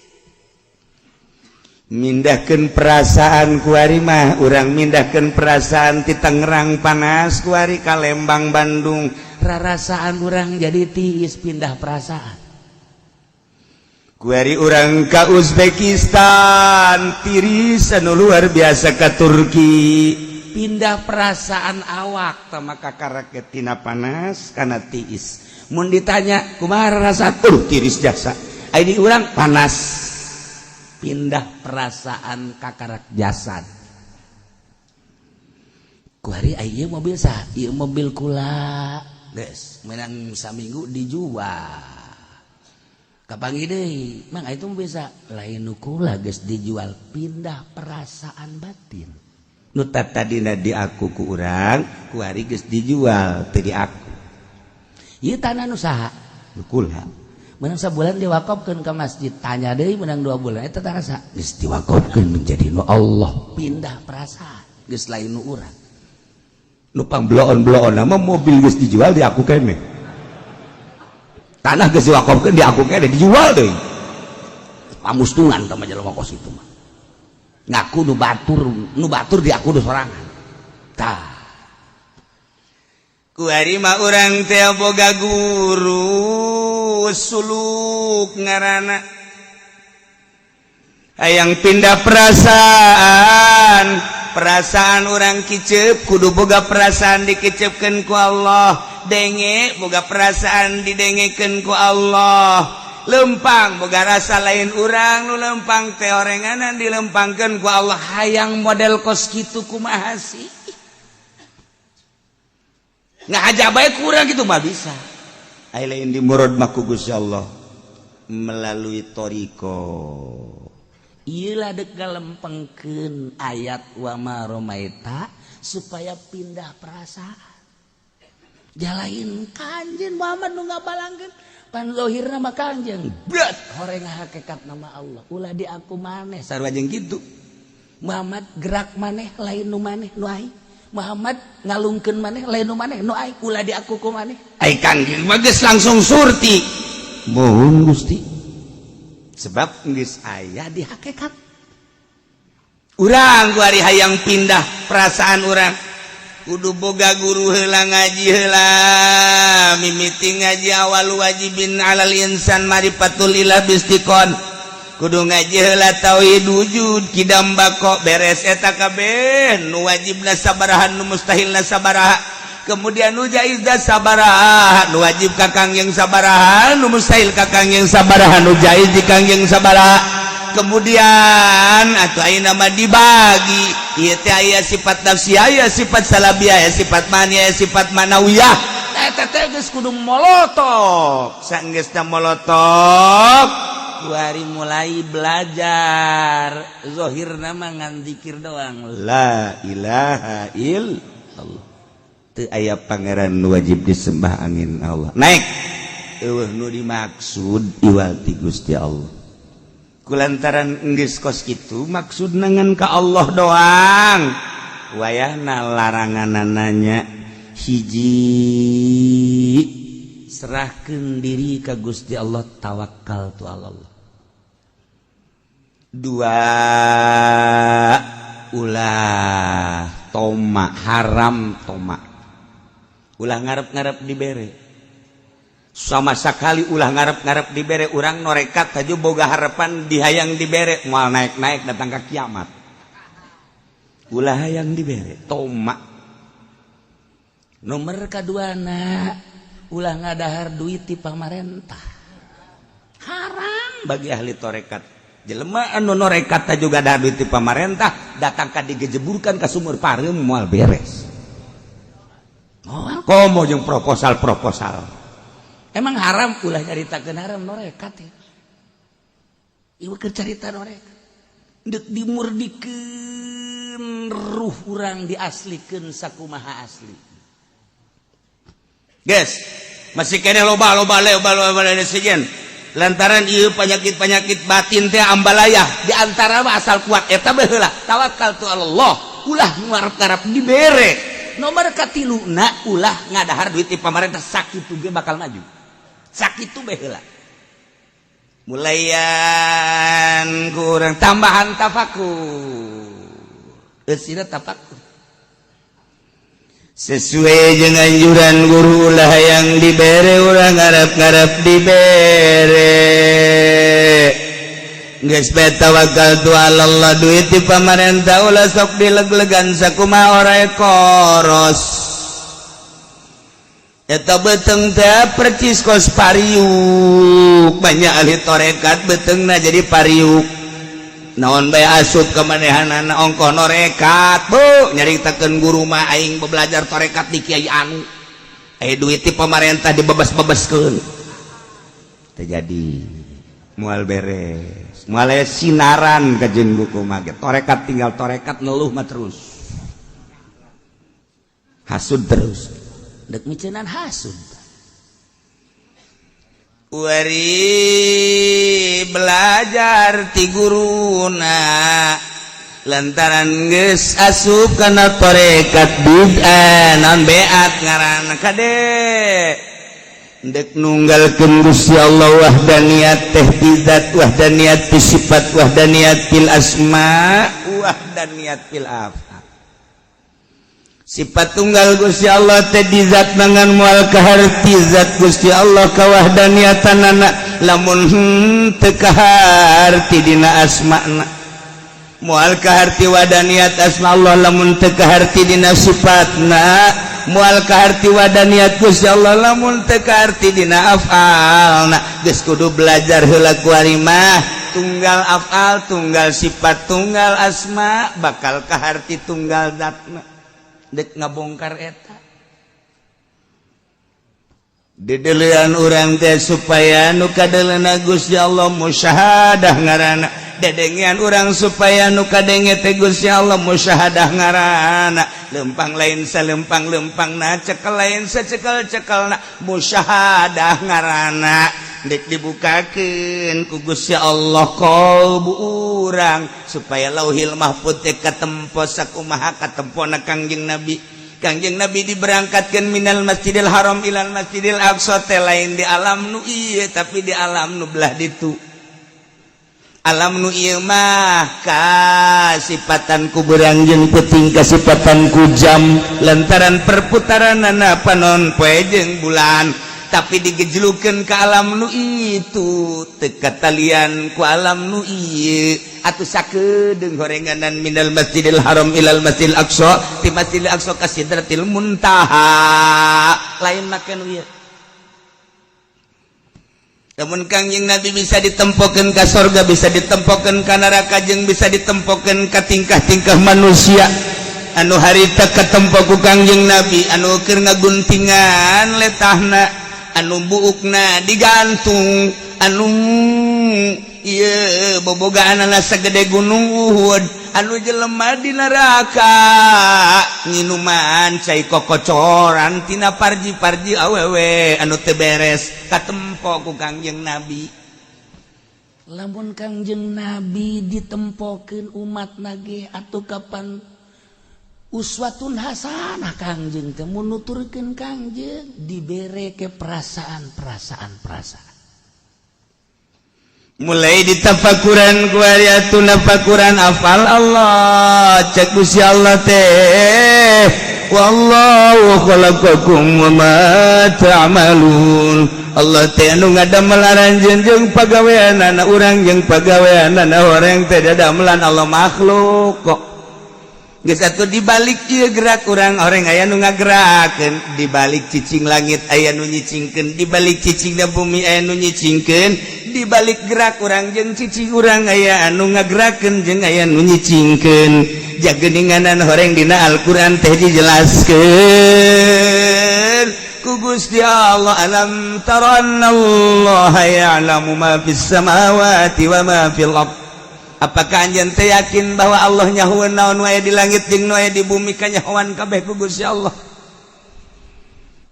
mindahkeun perasaan. Kuari mah urang mindahkeun perasaan ti Tangerang panas, kuari ka Lembang, Bandung, rarasaan urang jadi tiis, pindah perasaan. Kuari urang ka Uzbekistan tiris anu luar biasa, ka Turki pindah perasaan. Awak tah maka karaket tina panas kana tiis. Mun ditanya kumaha rasa, tiris jasa. Ini urang panas, pindah perasaan kakarak jasad. Kuari ieu mobil sah? Ieu mobil kula, geus menang saminggu dijual. Kapanggih deui, "Mang, itu mobil sah?" "Lain nu kula, geus dijual." Pindah perasaan batin. Nu tadina diaku ku urang, kuari geus dijual, teu diaku. Ieu tanah nu saha? "Nu kula." Menang sebulan diwakafkeun ke masjid. Tanya deui, menang 2 bulan, "Eta tanah saha?" "Geus diwakafkeun menjadi nu Allah." Pindah perasaan, geus lain nu urang. Nu pang bloon-bloon nama mobil geus dijual di aku kene, tanah geus diwakafkeun di aku kene, dijual deui. Pamustungan tah mah jelema kos itu mah, ngaku nu batur, nu batur di aku nu sorangan. Tah kuari mah urang teh boga guru suluk ngaranna, hayang pindah perasaan. Perasaan orang kicep kudu boga perasaan dikicepkeun ku Allah, denge boga perasaan didengekeun ku Allah, lempang boga rasa lain urang nu lempang teh, orenganan dilempangkeun ku Allah. Hayang model kos kitu kumaha sih? Ngahaja bae kurang gitu mah bisa. Ai lain di murad mah ku Gusti Allah melalui thoriqoh. Iyalah dek ngalempengkeun ayat wa ma romaita supaya pindah perasaan. Jalain Kanjeng Muhammad nu ngabalangkeun, pan zahirna mah Kanjeng berat, horeng hakikat nama Allah. Ulah di aku maneh, sarua jeung kitu. Muhammad gerak maneh lain nu maneh, nu aing. Muhammad ngalungkeun maneh lain nu maneh, nu aing. Ulah di aku ku maneh. Ai Kangjeng mah geus langsung surti, "Mohon Gusti," sebab geus aya di hakikat. Urang kuari hayang pindah perasaan, urang kudu boga guru heula, ngaji heula. Mimiti ngaji, awal wajibin alal insan marifatul ilah bistiqon. Kudu ngaji heula tauhid wujud, kidam, bako. Beres eta kabeh, nu wajibna sabaraha, nu mustahilna sabaraha, kemudian nu jaizna sabaraha, nu wajib ka Kangjeng sabaraha, nu mustahil ka Kangjeng sabaraha, nu jaiz di Kangjeng sabaraha. Kemudian atau ayeuna mah dibagi ieu teh, aya sifat nafsiyah, aya sifat salabiyah, aya sifat mani, aya sifat manawiyah. Eta teh geus kudu molotok. Sanggeusna molotok hari mulai belajar zohir nama ngan zikir doang, la ilaha illallah, teu aya pangeran wajib disembah angin Allah. Naik eueuh nu dimaksud iwal ti Gusti Allah. Kulantaran geus kos kitu, maksud ngan ka Allah doang, wayahna laranganananya hiji, serahkan diri ka Gusti Allah, tawakal tu Allah. Dua, ulah toma, haram toma, ulah ngarep-ngarep dibere sama sekali, ulah ngarep-ngarep dibere. Urang norekat aja boga harapan dihayang dibere, moal naik-naik datang ke kiamat. Ulah hayang dibere, toma. Nomor kaduana, ulah ngadahar duit di pamarentah, haram bagi ahli torekat. Jelema anu norekat juga ada duit di pamarentah, datang ka digejeburkan ke sumur pareum, moal beres. Oh. Komo jeung proposal-proposal. Emang haram, ulah nyaritakeun haram norekat ya. Ieu keur carita norekat deuk dimurdikeun ruh urang, diaslikeun sakumaha asli. Guys, masih kene loba loba loba loba loba sejen lantaran ieu penyakit-penyakit batin teh ambalayah. Di antara mah asal kuat eta baheula tawakal tu Allah, ulah ngarep-ngarep dibere. Nomor katiluna, ulah ngadahar duit di pamarentah. Sakitu ge bakal maju, sakitu baheula. Mulayan kurang tambahan tafakur. Eusina tafakur. Sesuai dengan anjuran guru lah yang dibere, urang ngarep-ngarep dibere. Geus bae tawakal tu Allah. Duit di pamarentah ulah sok dileg-legan, sakumaha orai koros eta beteng teh percis kos pariuk. Banyak ahli torekat betengna jadi pariuk, naon bae asup kemanehanana, ongkoh norekat. Bu, nyaritakeun guru mah, aing belajar torekat di kiai anu, eh duit di pemerintah dibebas-bebaskeun, terjadi moal beres, moal sinaran kajeun buku mah. Torekat tinggal torekat, ngeluh mah terus, hasud terus. Dek micenan hasud. Wari belajar ti guruna, lantaran geus asup kana torekat bid'ah, naon beat ngaranna kade, dek nunggalkeun Gusti Allah, wahdaniyat teh ti zat, wahdaniyat ti sifat, wahdaniyat fil asma, wahdaniyat fil af'al. Sifat tunggal Gusti Allah teh di zat, mangan moal kaharti zat Gusti Allah kawahdaniatanana lamun teu kaharti dina asma'na, moal kaharti wadaniat asma Allah lamun teu kaharti dina sifatna, moal kaharti wadaniat Gusti Allah lamun teu kaharti dina af'alna. Geus kudu belajar heula kuari mah, tunggal af'al, tunggal sifat, tunggal asma, bakal kaharti tunggal zatna. Dek ngabongkar eta didelian urang teh supaya nu kadeleuna Gusti Allah, musyahadah ngaranna. Dedengean urang supaya nu kadenge teh Gusti Allah, musyahadah ngaranna. Lempang lain salempang lempangna, cekel lain sacekel cekelna, musyahadah ngaranna. Dek dibukakeun ku Gusti Allah qalbu urang supaya Lauhil Mahfud teh katempo sakumaha katempona Kangjeng Nabi. Kangjeng Nabi diberangkatkan minal Masjidil Haram ilal Masjidil Aqsa teh lain di alam nu ieu, tapi di alam nu belah ditu. Alam nu ieu mah kasipatan ku beurang jeung peuting, kasipatan ku jam lantaran perputaranana panon poe jeung bulan. Tapi digejlukeun ke alam nu itu, teu katalian ku alam nu ieu. Atuh sakedeung horenganan minal Masjidil Haram ilal Masjidil Aqsa, ti Masjidil Aqsa ka Sidratil Muntaha, lain makan ieu. Namun Kangjeng Nabi bisa ditempokeun ka sorga, bisa ditempokeun ka neraka, jeung bisa ditempokeun ka tingkah-tingkah manusia anu harita katempo ku Kangjeng Nabi, anu keur ngaguntingan letahna, anu buukna digantung, anu ieu bobogaanana sagede Gunung Uhud, anu jelema di neraka nginuman cai kokocoran tina parji-parji awewe anu teu beres, katempo ku Kangjeng Nabi. Lamun Kangjeng Nabi ditempokeun umat nage, atuh kapan uswatun hasanah Kangjeng teh? Mun nuturkeun Kangjeng dibere ke perasaan perasaan perasaan. Mulai ditafakuran ku atuh nafakuran afal Allah. Cek Gusti Allah teh, wallahu khalaqakum wa ma ta'malun. Allah teh anu ngadamel aranjeun jeung pagaweanana urang, jeung pagaweanana orang teh dadamelan Allah, makhluk kok. Geus atuh, dibalik ieu gerak urang, orang aya nu ngagerakeun. Dibalik cicing langit aya nu nyicingkeun, dibalik cicingna bumi aya nu nyicingkeun, dibalik gerak urang jeung cicing urang aya anu ngagerakeun jeung aya nu nyicingkeun. Jageninganan horeng dina Al-Qur'an teh dijelaskeun ku Gusti Allah, alam tara annallaha ya'lamu ma fis samawati wa ma fil ard. Apakah anjeun teh yakin bahwa Allah nyahueun naon wae di langit jeung nu aya di bumi? Kanyahoan kabeh ku Gusti Allah.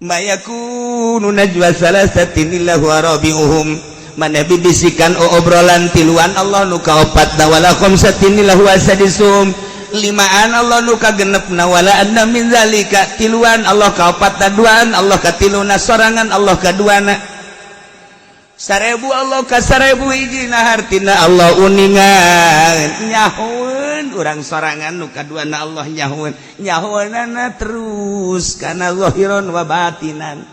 Ma yakunu najwa salasatin illa huwa rabi'uhum, maneh bibisikan obrolan tiluan, Allah nu kaopatna, wala khamsatin illa huwa sadisuhum, limaan Allah nu kagenepna, wala adna min zalika, tiluan Allah kaopatna, duaan Allah katiluna, sorangan Allah kaduana, 1000 Allah ka 1000 hijina. Hartina Allah uningan, nyahueun urang sorangan nu kaduana, Allah nyahueun, nyahueunana terus kana zahiron wa batinan.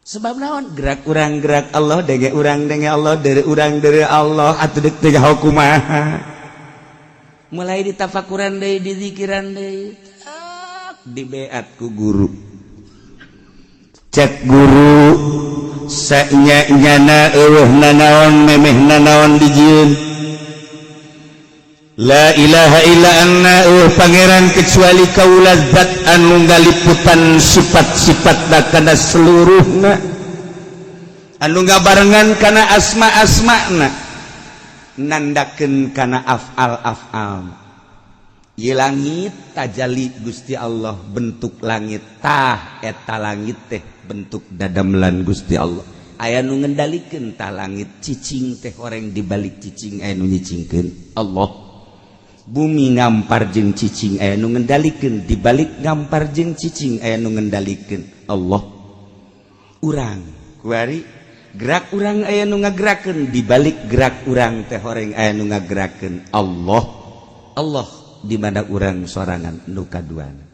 Sebab naon? Gerak urang gerak Allah, denge urang denge Allah, dari urang dari Allah. Atuh deuk teh nyaho kumaha? Mulai ditafakuran deui, dizikiran deui, tak dibeat ku guru. Cek guru, nyana eueuh nanaon, memeh nanaon dijieun. La ilaha illa anna, eueuh pangeran kecuali kaula, zat anu ngaliputan sifat-sifat kana seluruhna, anu ngabarengan kana asma-asmana, nandakeun kana afal-afal. Ieu langit tajali Gusti Allah, bentuk langit tah eta langit teh bentuk dadamelan Gusti Allah, aya nu ngendalikeun tah langit. Cicing teh horeng dibalik cicing aya nu nyicingkeun, Allah. Bumi ngampar jeung cicing aya nu ngendalikeun, dibalik ngampar jeung cicing aya nu ngendalikeun, Allah. Urang kuari gerak urang aya nu ngagerakeun, dibalik gerak urang teh horeng aya nu ngagerakeun, Allah. Allah di mana urang sorangan nu kaduana.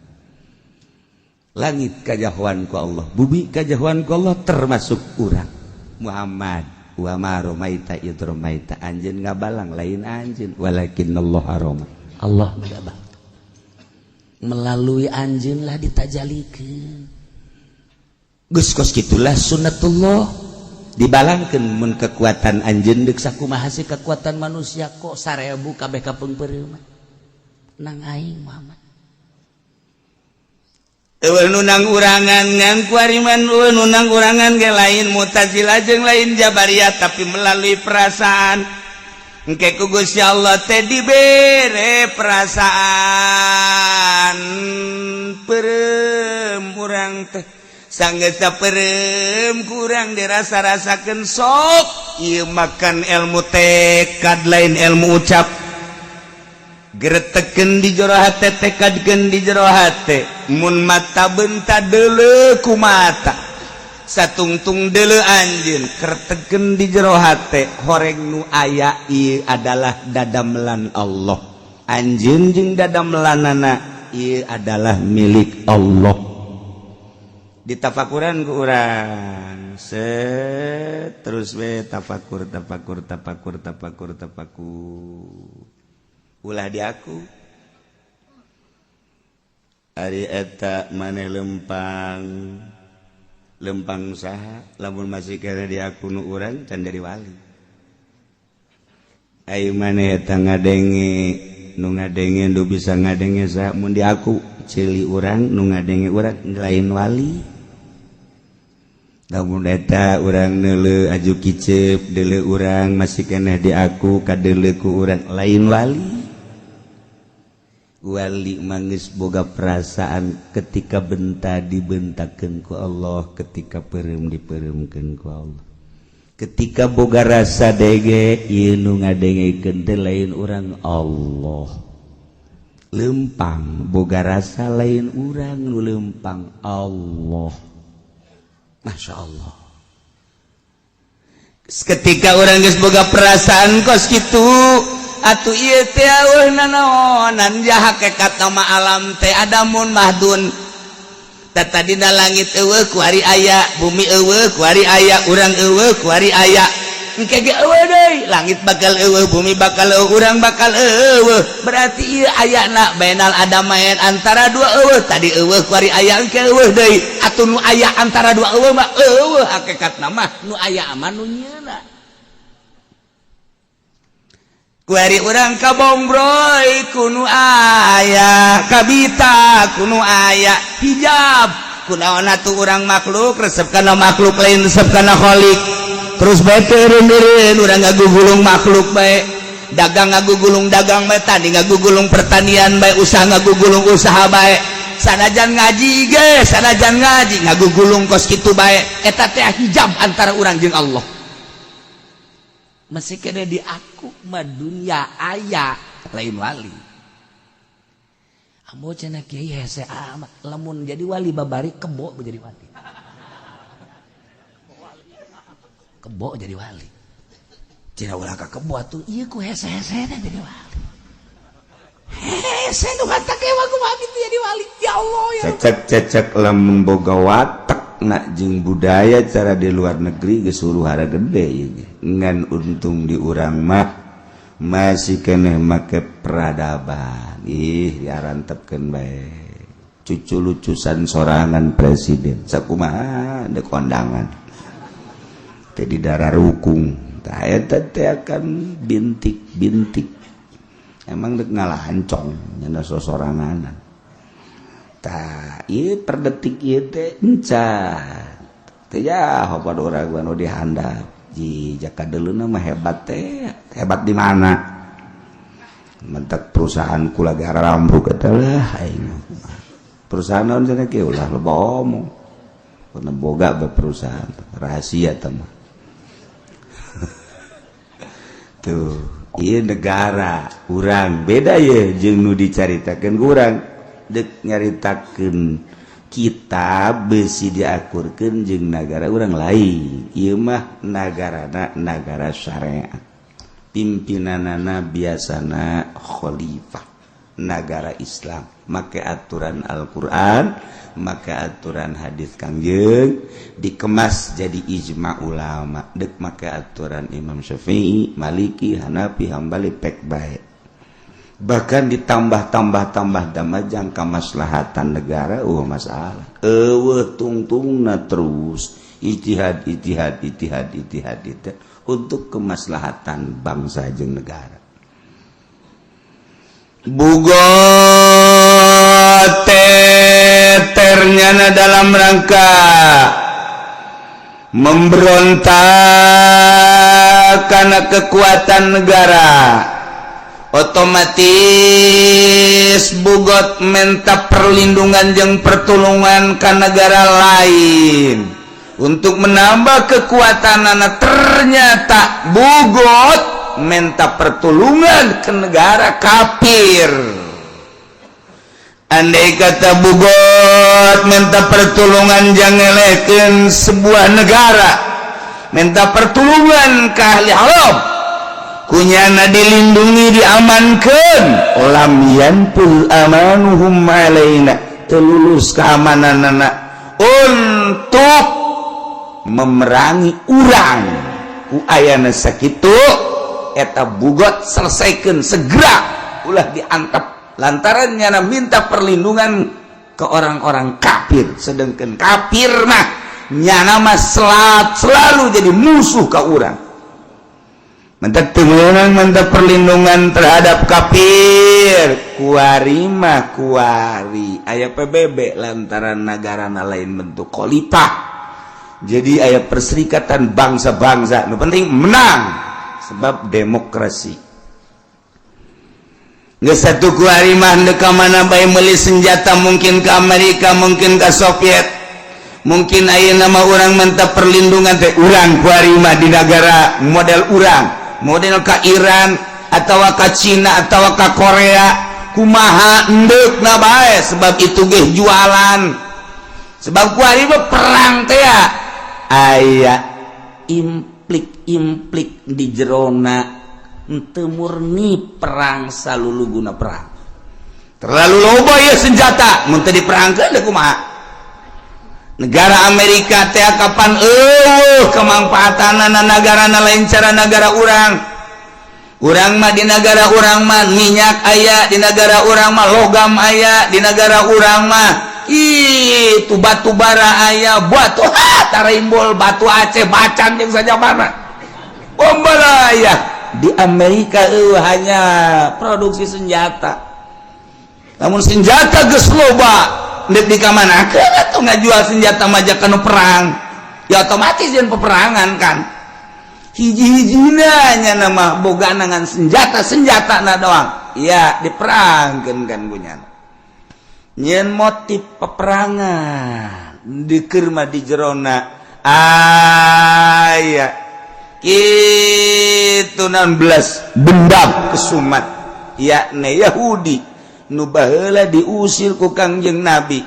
Langit kajahoan ku Allah, bumi kajahoan ku Allah, termasuk urang Muhammad. Wa ma romaita id romaita, anjeun ngabalang lain anjeun, walakinallah roma. Allah ngabang melalui anjeun lah ditajalikeun. Geus kos kitulah sunnatullah, dibalangkeun mun kekuatan anjeun deuk sakumaha sih kekuatan manusia kok 1000 kabeh kapeungpeureuh nang aing Muhammad. Eueuh nu nang urangan ngan kuariman, eueuh nu nang urangan ge lain Mu'tazilah jeung lain Jabariyah, tapi melalui perasaan. Engke ku Gusti Allah teh dibere perasaan peureum urang teh, sanggeus peureum kurang dirasa-rasakeun. Sok ieu makan ilmu tekad, lain ilmu ucap. Gereteken di jero hate, tekadkeun di jero hate. Mun mata benta deuleu ku mata, satungtung deuleu anjeun, kerteken di jero hate, horeng nu aya ieu adalah dadamelan Allah, anjeun jeung dadamelanana ieu adalah milik Allah. Ditafakuran ku urang set terus we tafakur, tafakur, tafakur, tafakur, tafakur. Ulah di aku. Ari eta maneh lempang lempang saha? Lamun masih kena di aku nu urang can jadi wali. Ayo, maneh eta ngadenge, nu ngadenge, nu bisa ngadenge saha? Mun di aku ceuli urang, nu ngadenge urang lain wali. Lamun eta urang neuleu aju kicep deuleu urang masih keneh di aku kadeuleu ku urang lain wali. Wali mangis boga perasaan ketika benta dibentakeun ku Allah, ketika peureum dipeureumkeun ku Allah, ketika boga rasa dege ieu nu ngadengekeun teh lain urang, Allah. Lempang boga rasa lain urang, nu lempang Allah. Masya Allah, ketika urang geus boga perasaan kos kitu atuh ieu teh eueuh nanaonan ja hakikat nama alam teh adamun mahdun. Tadina langit eueuh, kuari aya. Bumi eueuh, kuari aya. Urang eueuh, kuari aya. Engke ge eueuh deui. Langit bakal eueuh, bumi bakal eueuh, urang bakal eueuh. Berarti ieu ayana bainal adamain, antara dua eueuh. Tadi eueuh, kuari aya, engke eueuh deui. Atuh nu aya antara dua eueuh mah eueuh hakikatna mah. Nu aya mah nu nyieuna. Kuari urang kabongbroy ku nu aya, kabita ku nu aya, hijab kunaon atuh urang makhluk resep kana makhluk, lain resep kana khalik. Terus bae teureun urang ngagugulung makhluk bae, dagang ngagugulung dagang bae, tani ngagugulung pertanian bae, usaha ngagugulung usaha bae, sanajan ngaji ge, sanajan ngaji ngagugulung kos kitu bae. Eta teh hijab antara urang jeung Allah. Masih kena di aku mah dunia aya, lain wali. Ambo cenah kiai hese amat lamun jadi wali babari kebo jadi wali, kebo jadi wali. Cenah ulah ka kebo atuh, ieu ku hese-hese jadi wali. Hese nu hantak ewa kumaha kitu jadi wali? Ya Allah, ya. Cecek-cecek lamun boga watak nak jeung budaya cara di luar negeri geus huru-hara gede ieu ge. Ngan untung di urang mah masih keneh make peradaban. Ih, diarantepkeun bae. Cucu lucusan sorangan presiden sakumaha dek kondangan teh di darah rukung. Tah eta teh akan bintik-bintik emang dek ngalahancong nyana sosoranganan. Tah ieu per detik ieu teh encan teh ya pada urang nu dihandap ji jaka deuleuna mah hebat teh. Hebat di mana? Mentek perusahaan kula ge rambruk eta lah aing. Perusahaan naon cenah kieu? Ulah loba omong. Pernah boga be perusahaan rahasia teh mah. Tuh, ieu negara urang beda ye jeung nu dicaritakeun ku urang. Dek nyaritakeun kitab besi diakurkeun jeung nagara urang lain. Ieu mah nagarana nagara syariat, pimpinanana biasana khalifah. Nagara Islam make aturan Al-Qur'an, make aturan hadis Kangjeng, dikemas jadi ijma ulama. Dek make aturan Imam Syafi'i, Maliki, Hanafi, Hambali, pek bae. Bahkan ditambah-tambah tambah damajang kamaslahatan negara masalah eueuh tungtungna. Terus ijtihad, ijtihad, ijtihad, ijtihad, ijtihad untuk kemaslahatan bangsa jeung negara. Bugot ternyana dalam rangka memberontak karena kekuatan negara, otomatis bugot minta perlindungan jeung pertolongan ke negara lain untuk menambah kekuatan anak. Ternyata bugot minta pertolongan ke negara kafir. Andai kata bugot minta pertolongan jangan sebuah negara, minta pertolongan ke ahli haram, kunyana dilindungi, diamankan. Lam yanfudz amanuhum alaina, telulus keamanan anak. Untuk memerangi urang ku ayana sakitu eta bugot, selesaikan segera, ulah diantap, lantaran nyana minta perlindungan ke orang-orang kafir, sedangkan kafir mah nyana mah selalu jadi musuh ke urang. Minta temenan, minta perlindungan terhadap kafir. Kuari mah kuari aya PBB, lantaran negara lain bentuk khalifah, jadi aya perserikatan bangsa-bangsa. Nu penting menang sebab demokrasi. Nggak satu kuari mah ka mana bae meuli senjata, mungkin ke Amerika, mungkin ke Soviet, mungkin aya nama orang minta perlindungan teh. Urang kuari mah di negara model urang, model ke Iran atau ke Cina atau ke Korea, kumaha endek na bae, sebab itu ge jualan. Sebab kuari mah perang teh aya implik-implik di jerona, henteu murni perang salulu guna perang. Terlalu loba ya senjata, mun teu diperangkeun deui kumaha? Negara Amerika teh kapan eueuh kemangfaatanana negara lain cara negara urang. Urang mah di negara urang mah minyak aya, di negara urang mah logam aya, di negara urang mah itu batu bara aya, batu ha tarimbol, batu Aceh, bacan jeung saja mana bombalaya. Di Amerika hanya produksi senjata. Namun senjata geus loba, ndek di kamanakeun atuh ngajual senjata majak kanu perang? Ya otomatis jeung peperangan kan. Hiji-hijina nya nama boga ngan senjata, senjata na doang ya diperangkeun kan. Punya nyen motif peperangan dikir mah di jerona aya kitu 16 dendam kesumat, yakni Yahudi nu baheula diusir ku Kangjeng Nabi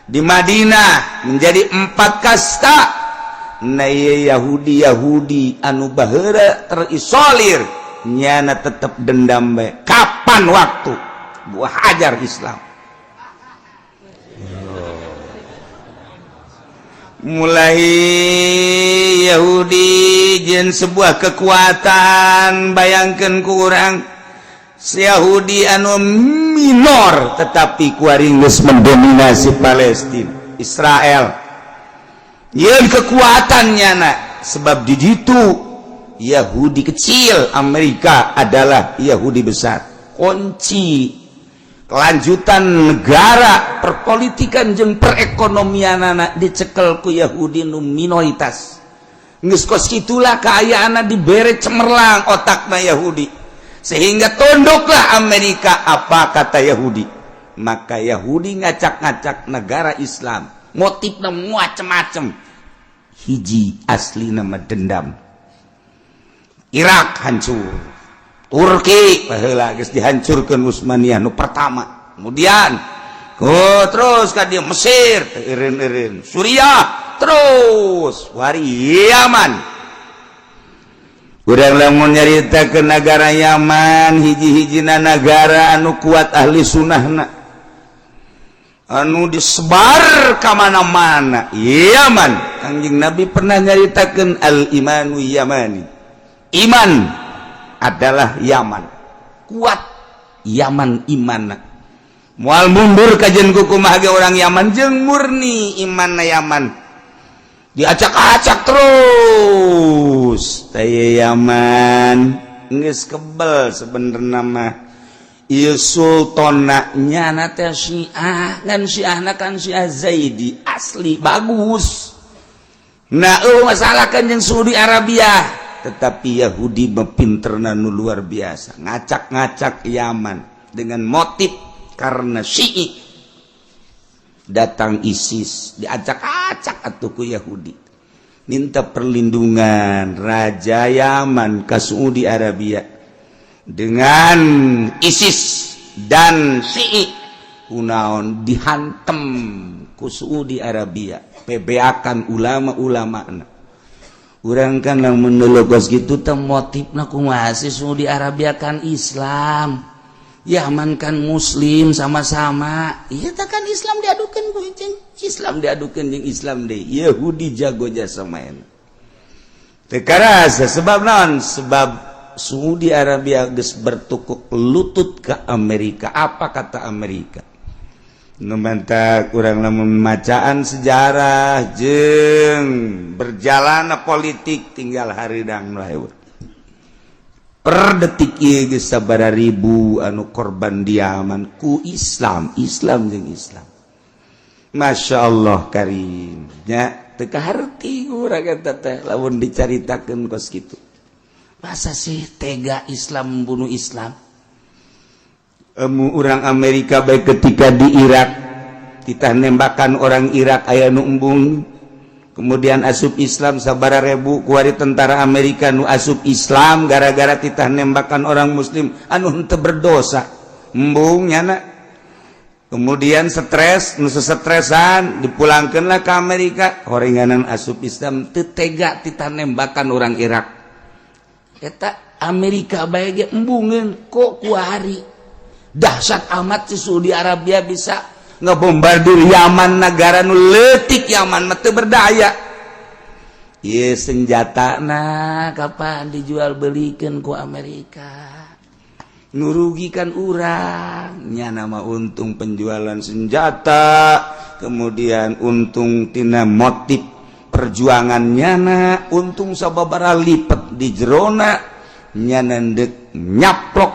di Madinah menjadi empat kasta. Nah, Yahudi Yahudi anu baheula terisolir nyana tetep dendam bae. Kapan waktu gua hajar Islam? Mulai Yahudi jen sebuah kekuatan. Bayangkan kurang Yahudi anu minor, tetapi kuari geus mendominasi Palestina, Israel. Yeun kekuatannya nak, sebab di situ Yahudi kecil, Amerika adalah Yahudi besar. Kunci kelanjutan negara, perpolitikan jeung perekonomian anak dicekel ku Yahudi nu minoritas. Geus kos kitulah kaayaan, dibere cemerlang otakna Yahudi sehingga tunduklah Amerika apa kata Yahudi. Maka Yahudi ngacak-ngacak negara Islam, motifnya macem-macem, hiji asli nama dendam. Irak hancur, Turki baheula geus dihancurkeun Utsmaniyah nu pertama, kemudian oh, terus ka dia Mesir, eureun-eureun Suriah, terus wari Yaman. Urang lamun nyarita ke negara Yaman, hiji-hijina negara anu kuat ahli sunnahna anu disebar ka mana-mana Yaman. Kangjeng Nabi pernah nyaritakeun al imanu yamani, iman adalah Yaman. Kuat Yaman iman, mual mundur kajen kumaha ge orang Yaman jeung murni iman. Yaman diacak-acak terus teh. Yaman geus kebel sebenarnya mah. Ieu sultana nyana teh Syiah kan, Syiahna kan Syiah Zaidi asli bagus. Nah, eueuh masalah kan jeung Saudi Arabia, tetapi Yahudi mepinterna nu luar biasa, ngacak-ngacak Yaman dengan motif karena Syi'i. Datang ISIS, diacak-acak atuh ku Yahudi, minta perlindungan Raja Yaman ke Saudi Arabia dengan ISIS dan Syi'i. Kunaon dihantem ku Saudi Arabia? PBA kan ulama-ulama. Urang kan lamun gitu teh motifna kumaha sih? Saudi Arabia kan Islam. Yaman kan muslim sama-sama. Iya kan, Islam diadukan ku Islam, diadukan jeung Islam deh. Yahudi jago jasa main. Teu karasa. Sebab naon? Sebab Saudi Arabia geus bertukuk lutut ke Amerika. Apa kata Amerika? Nu menta kurang lamun macaan sejarah jeung berjalan politik, tinggal haridang lewat per detik ieu geus sabaraha ribu anu korban di Yaman ku Islam, Islam jeung Islam. Masya Allah karim nya, teu kaharti urang eta teh lamun dicaritakeun kos kitu. Masa sih tega Islam membunuh Islam? Emu orang Amerika baik ketika di Irak kita nembakan orang Irak aya nu embung, kemudian asup Islam sabara ribu. Kuari tentara Amerika nu asup Islam gara-gara titah nembakan orang Muslim anu henteu berdosa, embung nyana. Kemudian stres, nu sestresan dipulangkanlah ke Amerika. Horenganan asup Islam, teu tega titah nembakan orang Irak. Eta Amerika bae ge embungeun. Kok kuari dahsyat amat si Saudi Arabia bisa ngebombardir Yaman, negara nu leutik? Yaman mah teu berdaya. Ieu senjata nah kapan dijual belikan ku Amerika? Nurugikan urang nya. Nama untung penjualan senjata, kemudian untung tina motif perjuangan nyana, untung sababara lipet di jerona nyana ndek nyaplok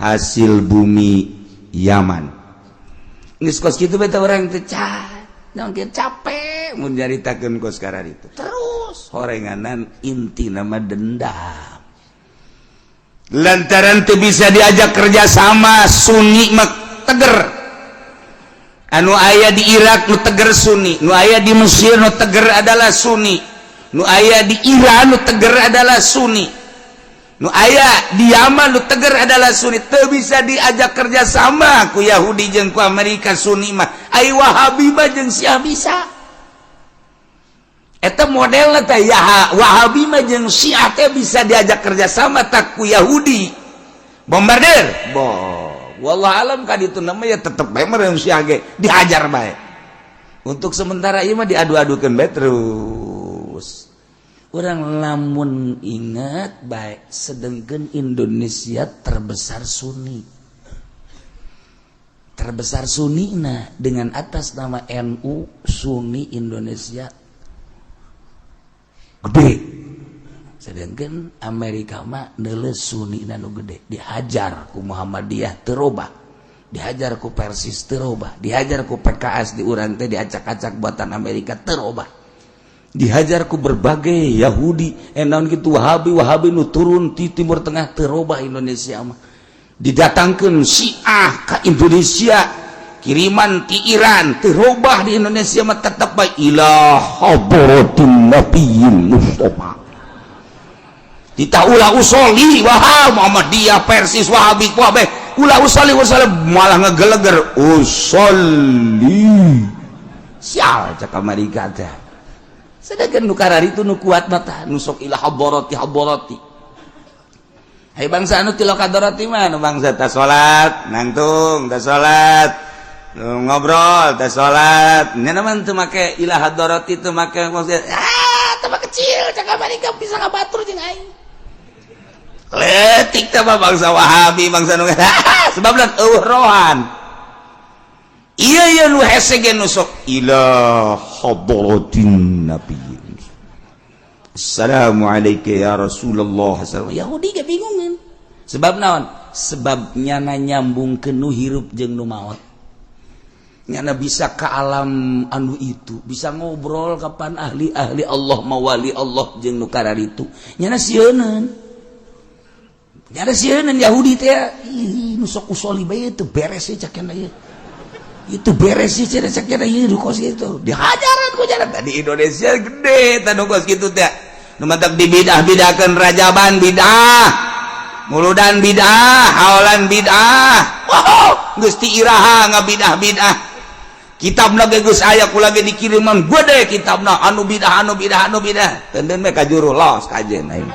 hasil bumi Yaman. Geus kos kitu beta urang teh capek mun nyaritakeun kos itu terus. Horenganan inti nama dendam lantaran teu bisa diajak kerjasama. Sunni mah teger, anu aya di Irak nu teger Sunni, nu aya di Mesir nu teger adalah Sunni, nu aya di Iran nu teger adalah Sunni, nu aya di Yaman nu teger adalah Sunni. Teu bisa diajak kerjasama ku Yahudi jeung ku Amerika Sunni mah. Ai Wahabi mah jeung Syiah bisa. Eta modelna teh ya, Wahabi mah jeung Syiah teh bisa diajak kerjasama tak ku Yahudi. Bombardir bo, wallah alam kan itu namanya tetep bae meureun Syiah ge dihajar bae. Untuk sementara ieu mah diadu-adukeun bae terus. Orang lamun ingat baik, sedangkan Indonesia terbesar Sunni, terbesar Sunni. Nah, dengan atas nama NU, Sunni Indonesia gede, sedangkan Amerika mah neuleuh Sunni nu gede. Dihajar ku Muhammadiyah terobah, dihajar ku Persis terobah, dihajar ku PKS di urang teh, diacak-acak buatan Amerika terobah, dihajar ku berbagai Yahudi enaon gitu, Wahabi Wahabi nu turun di Timur Tengah terobah. Indonesia mah didatangkan Syiah ke Indonesia kiriman ti Iran, terobah. Di Indonesia mah tetap baik ila hadratin nabiyyin Mustafa kita. Ulah usoli wah Muhammadiyah, Persis, Wahabi, Wahabi, ulah usoli usoli, malah ngegeleger usoli. Sial cak Amerika teh. Sedangkan nu karari itu nu kuat mata nu sok ila hadarati hadarati. Hai bangsa anu tilo kadarati mah nu bangsa ta salat nangtung, ta salat ngobrol, ta salat nya mah teu make ila hadarati, teu make maksud ah teu kecil cak Amerika bisa ngabatur jeung aing. Letik teh bangsa Wahabi, bangsa nu sebab eueuh rohan. Iya iya, nu hese ge nu sok ila hadratin nabi, assalamualaikum ya Rasulullah. Yahudi ge bingungan. Sebab naon? Sebab nyana nyambung ke nu hirup jeung nu maot. Nyana bisa ke alam anu itu, bisa ngobrol kapan ahli-ahli Allah, mawali Allah jeung nu itu. Nyana sieuneun, nyana sieuneun Yahudi teh. Ih, nu sok usoli bae teu beres sih cak ieu, itu beres sih cek cek ieu kos itu. Dihajaran ku jalan tadi Indonesia gede tadi kos kitu teh. Nu mantak dibidah-bidahkeun, rajaban bidah, muludan bidah, haolan bidah. Wow, geus ti iraha ngabidah-bidah? Kitabna ge geus aya, ku lagi dikiriman gede kitabna anu bidah, anu bidah, anu bidah. Teuntun we ka juru los kajen aing.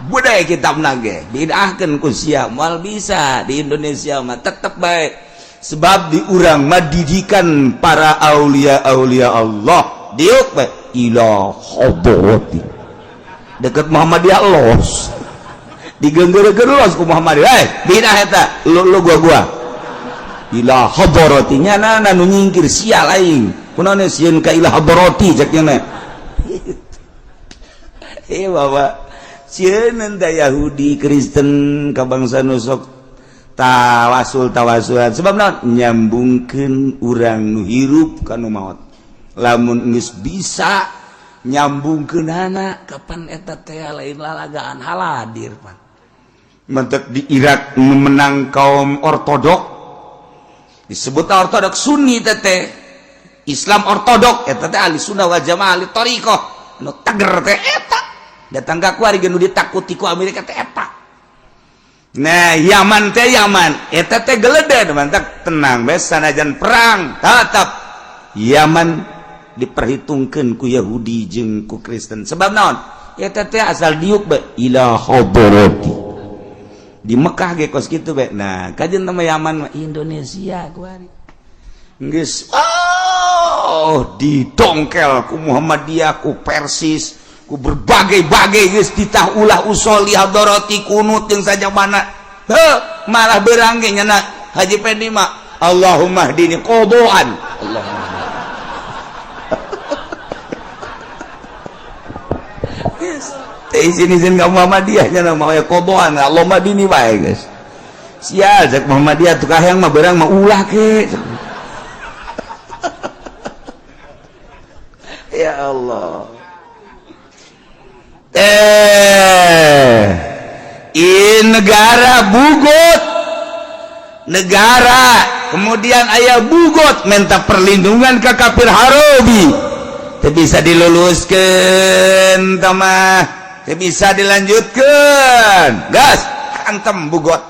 Budaya kitab nage bid'ahkeun ku sia, moal bisa di Indonesia mah, tetep baik, sebab di urang mah didikan para aulia aulia Allah diuk bae ila hadrati deket Muhammadiyah, los digenggeur-geur los ku Muhammadiyah. Eh, bid'ah eta, lu lu gua gua ila hadrati nya nu nyingkir sia lain, kunaon sieun ka ila hadrati cek nya. Eh, bapak sieun da Yahudi Kristen ka bangsa nu sok tawasul tawasulan, sebab naon? Nyambungkeun urang nu hirup ka nu maot. Lamun geus bisa nyambungkeunana, kapan eta teh lain lalagaan haladir pan. Mentek di Irak menang kaum ortodok, disebut ortodok Sunni teh, Islam ortodok eta teh, ahli sunnah wal jamaah, ahli thariqah nu teger teh eta, datang ka kuari nu ditakuti ku Amerika teh eta. Nah, Yaman teh, Yaman eta teh gelede, mantap, tenang bae, sanajan perang tetap Yaman diperhitungkeun ku Yahudi jeung ku Kristen. Sebab naon? Eta teh asal diuk bae ila hadrati di Mekah ge kos kitu bae. Nah, kajian nama Yaman mah Indonesia kuari geus, oh, didongkel ku Muhammadiyah, ku Persis, ku berbagai-bagai, geus ditah ulah usoli hadarati kunut jeung saja mana. Heuh, malah berang ge nyana Haji Pendi mah, Allahumma hdini qadaan. Allahumma teh izin-izin ka Muhammadiyah nya mah aya qadaan, Allahumma hdini bae geus. Sial cek Muhammadiyah, tukah yang mah berang mah ulah ke. Ya Allah. In negara bugut, negara kemudian ayah bugot minta perlindungan ke kafir Harobi, teu bisa diluluskan tamah, teu bisa dilanjutkan, gas antem bugot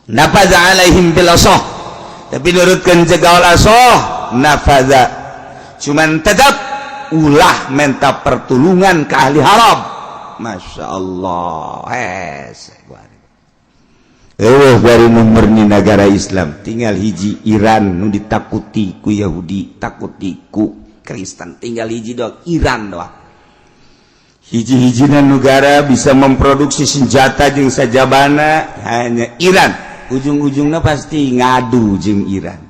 nafaza alaihim bil asoh, tapi nurutkeun cegaul asoh nafaza, cuman tetap ulah minta pertulungan ke ahli haram. Masya Allah, hese. Dari nomorni negara Islam tinggal hiji Iran nu ditakuti ku Yahudi, takuti ku Kristen, tinggal hiji doang, Iran doang. Hiji-hijina negara bisa memproduksi senjata jeung sajabana hanya Iran. Ujung-ujungnya pasti ngadu jeung Iran,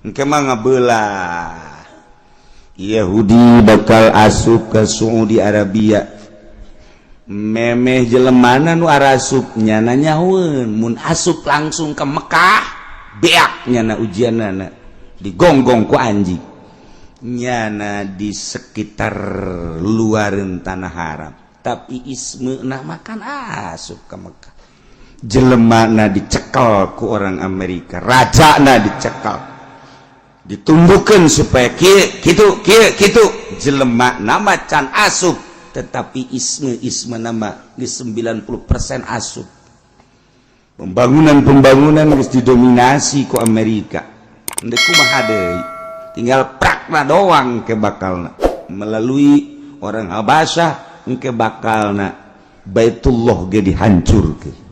engke mah ngabelah. Yahudi bakal asup ke Saudi Arabia, memeh jelemana nu arasup nyana nyahueun. Mun asup langsung ke Mekah, beak nyana ujianana, digonggong ku anjing nyana di sekitar luareun tanah haram. Tapi isme nah makan asup ke Mekah, jelemana dicekel ku orang Amerika, rajana dicekel, ditumbuhkan supaya kieu kitu kieu kitu, jelema nama can asup, tetapi isme-isme nama di 90% asup. Pembangunan-pembangunan geus didominasi ku Amerika. Ndek kumaha deui, tinggal prakna doang ke bakalna melalui orang Habasyah, engke bakalna Baitullah ge dihancurkeun.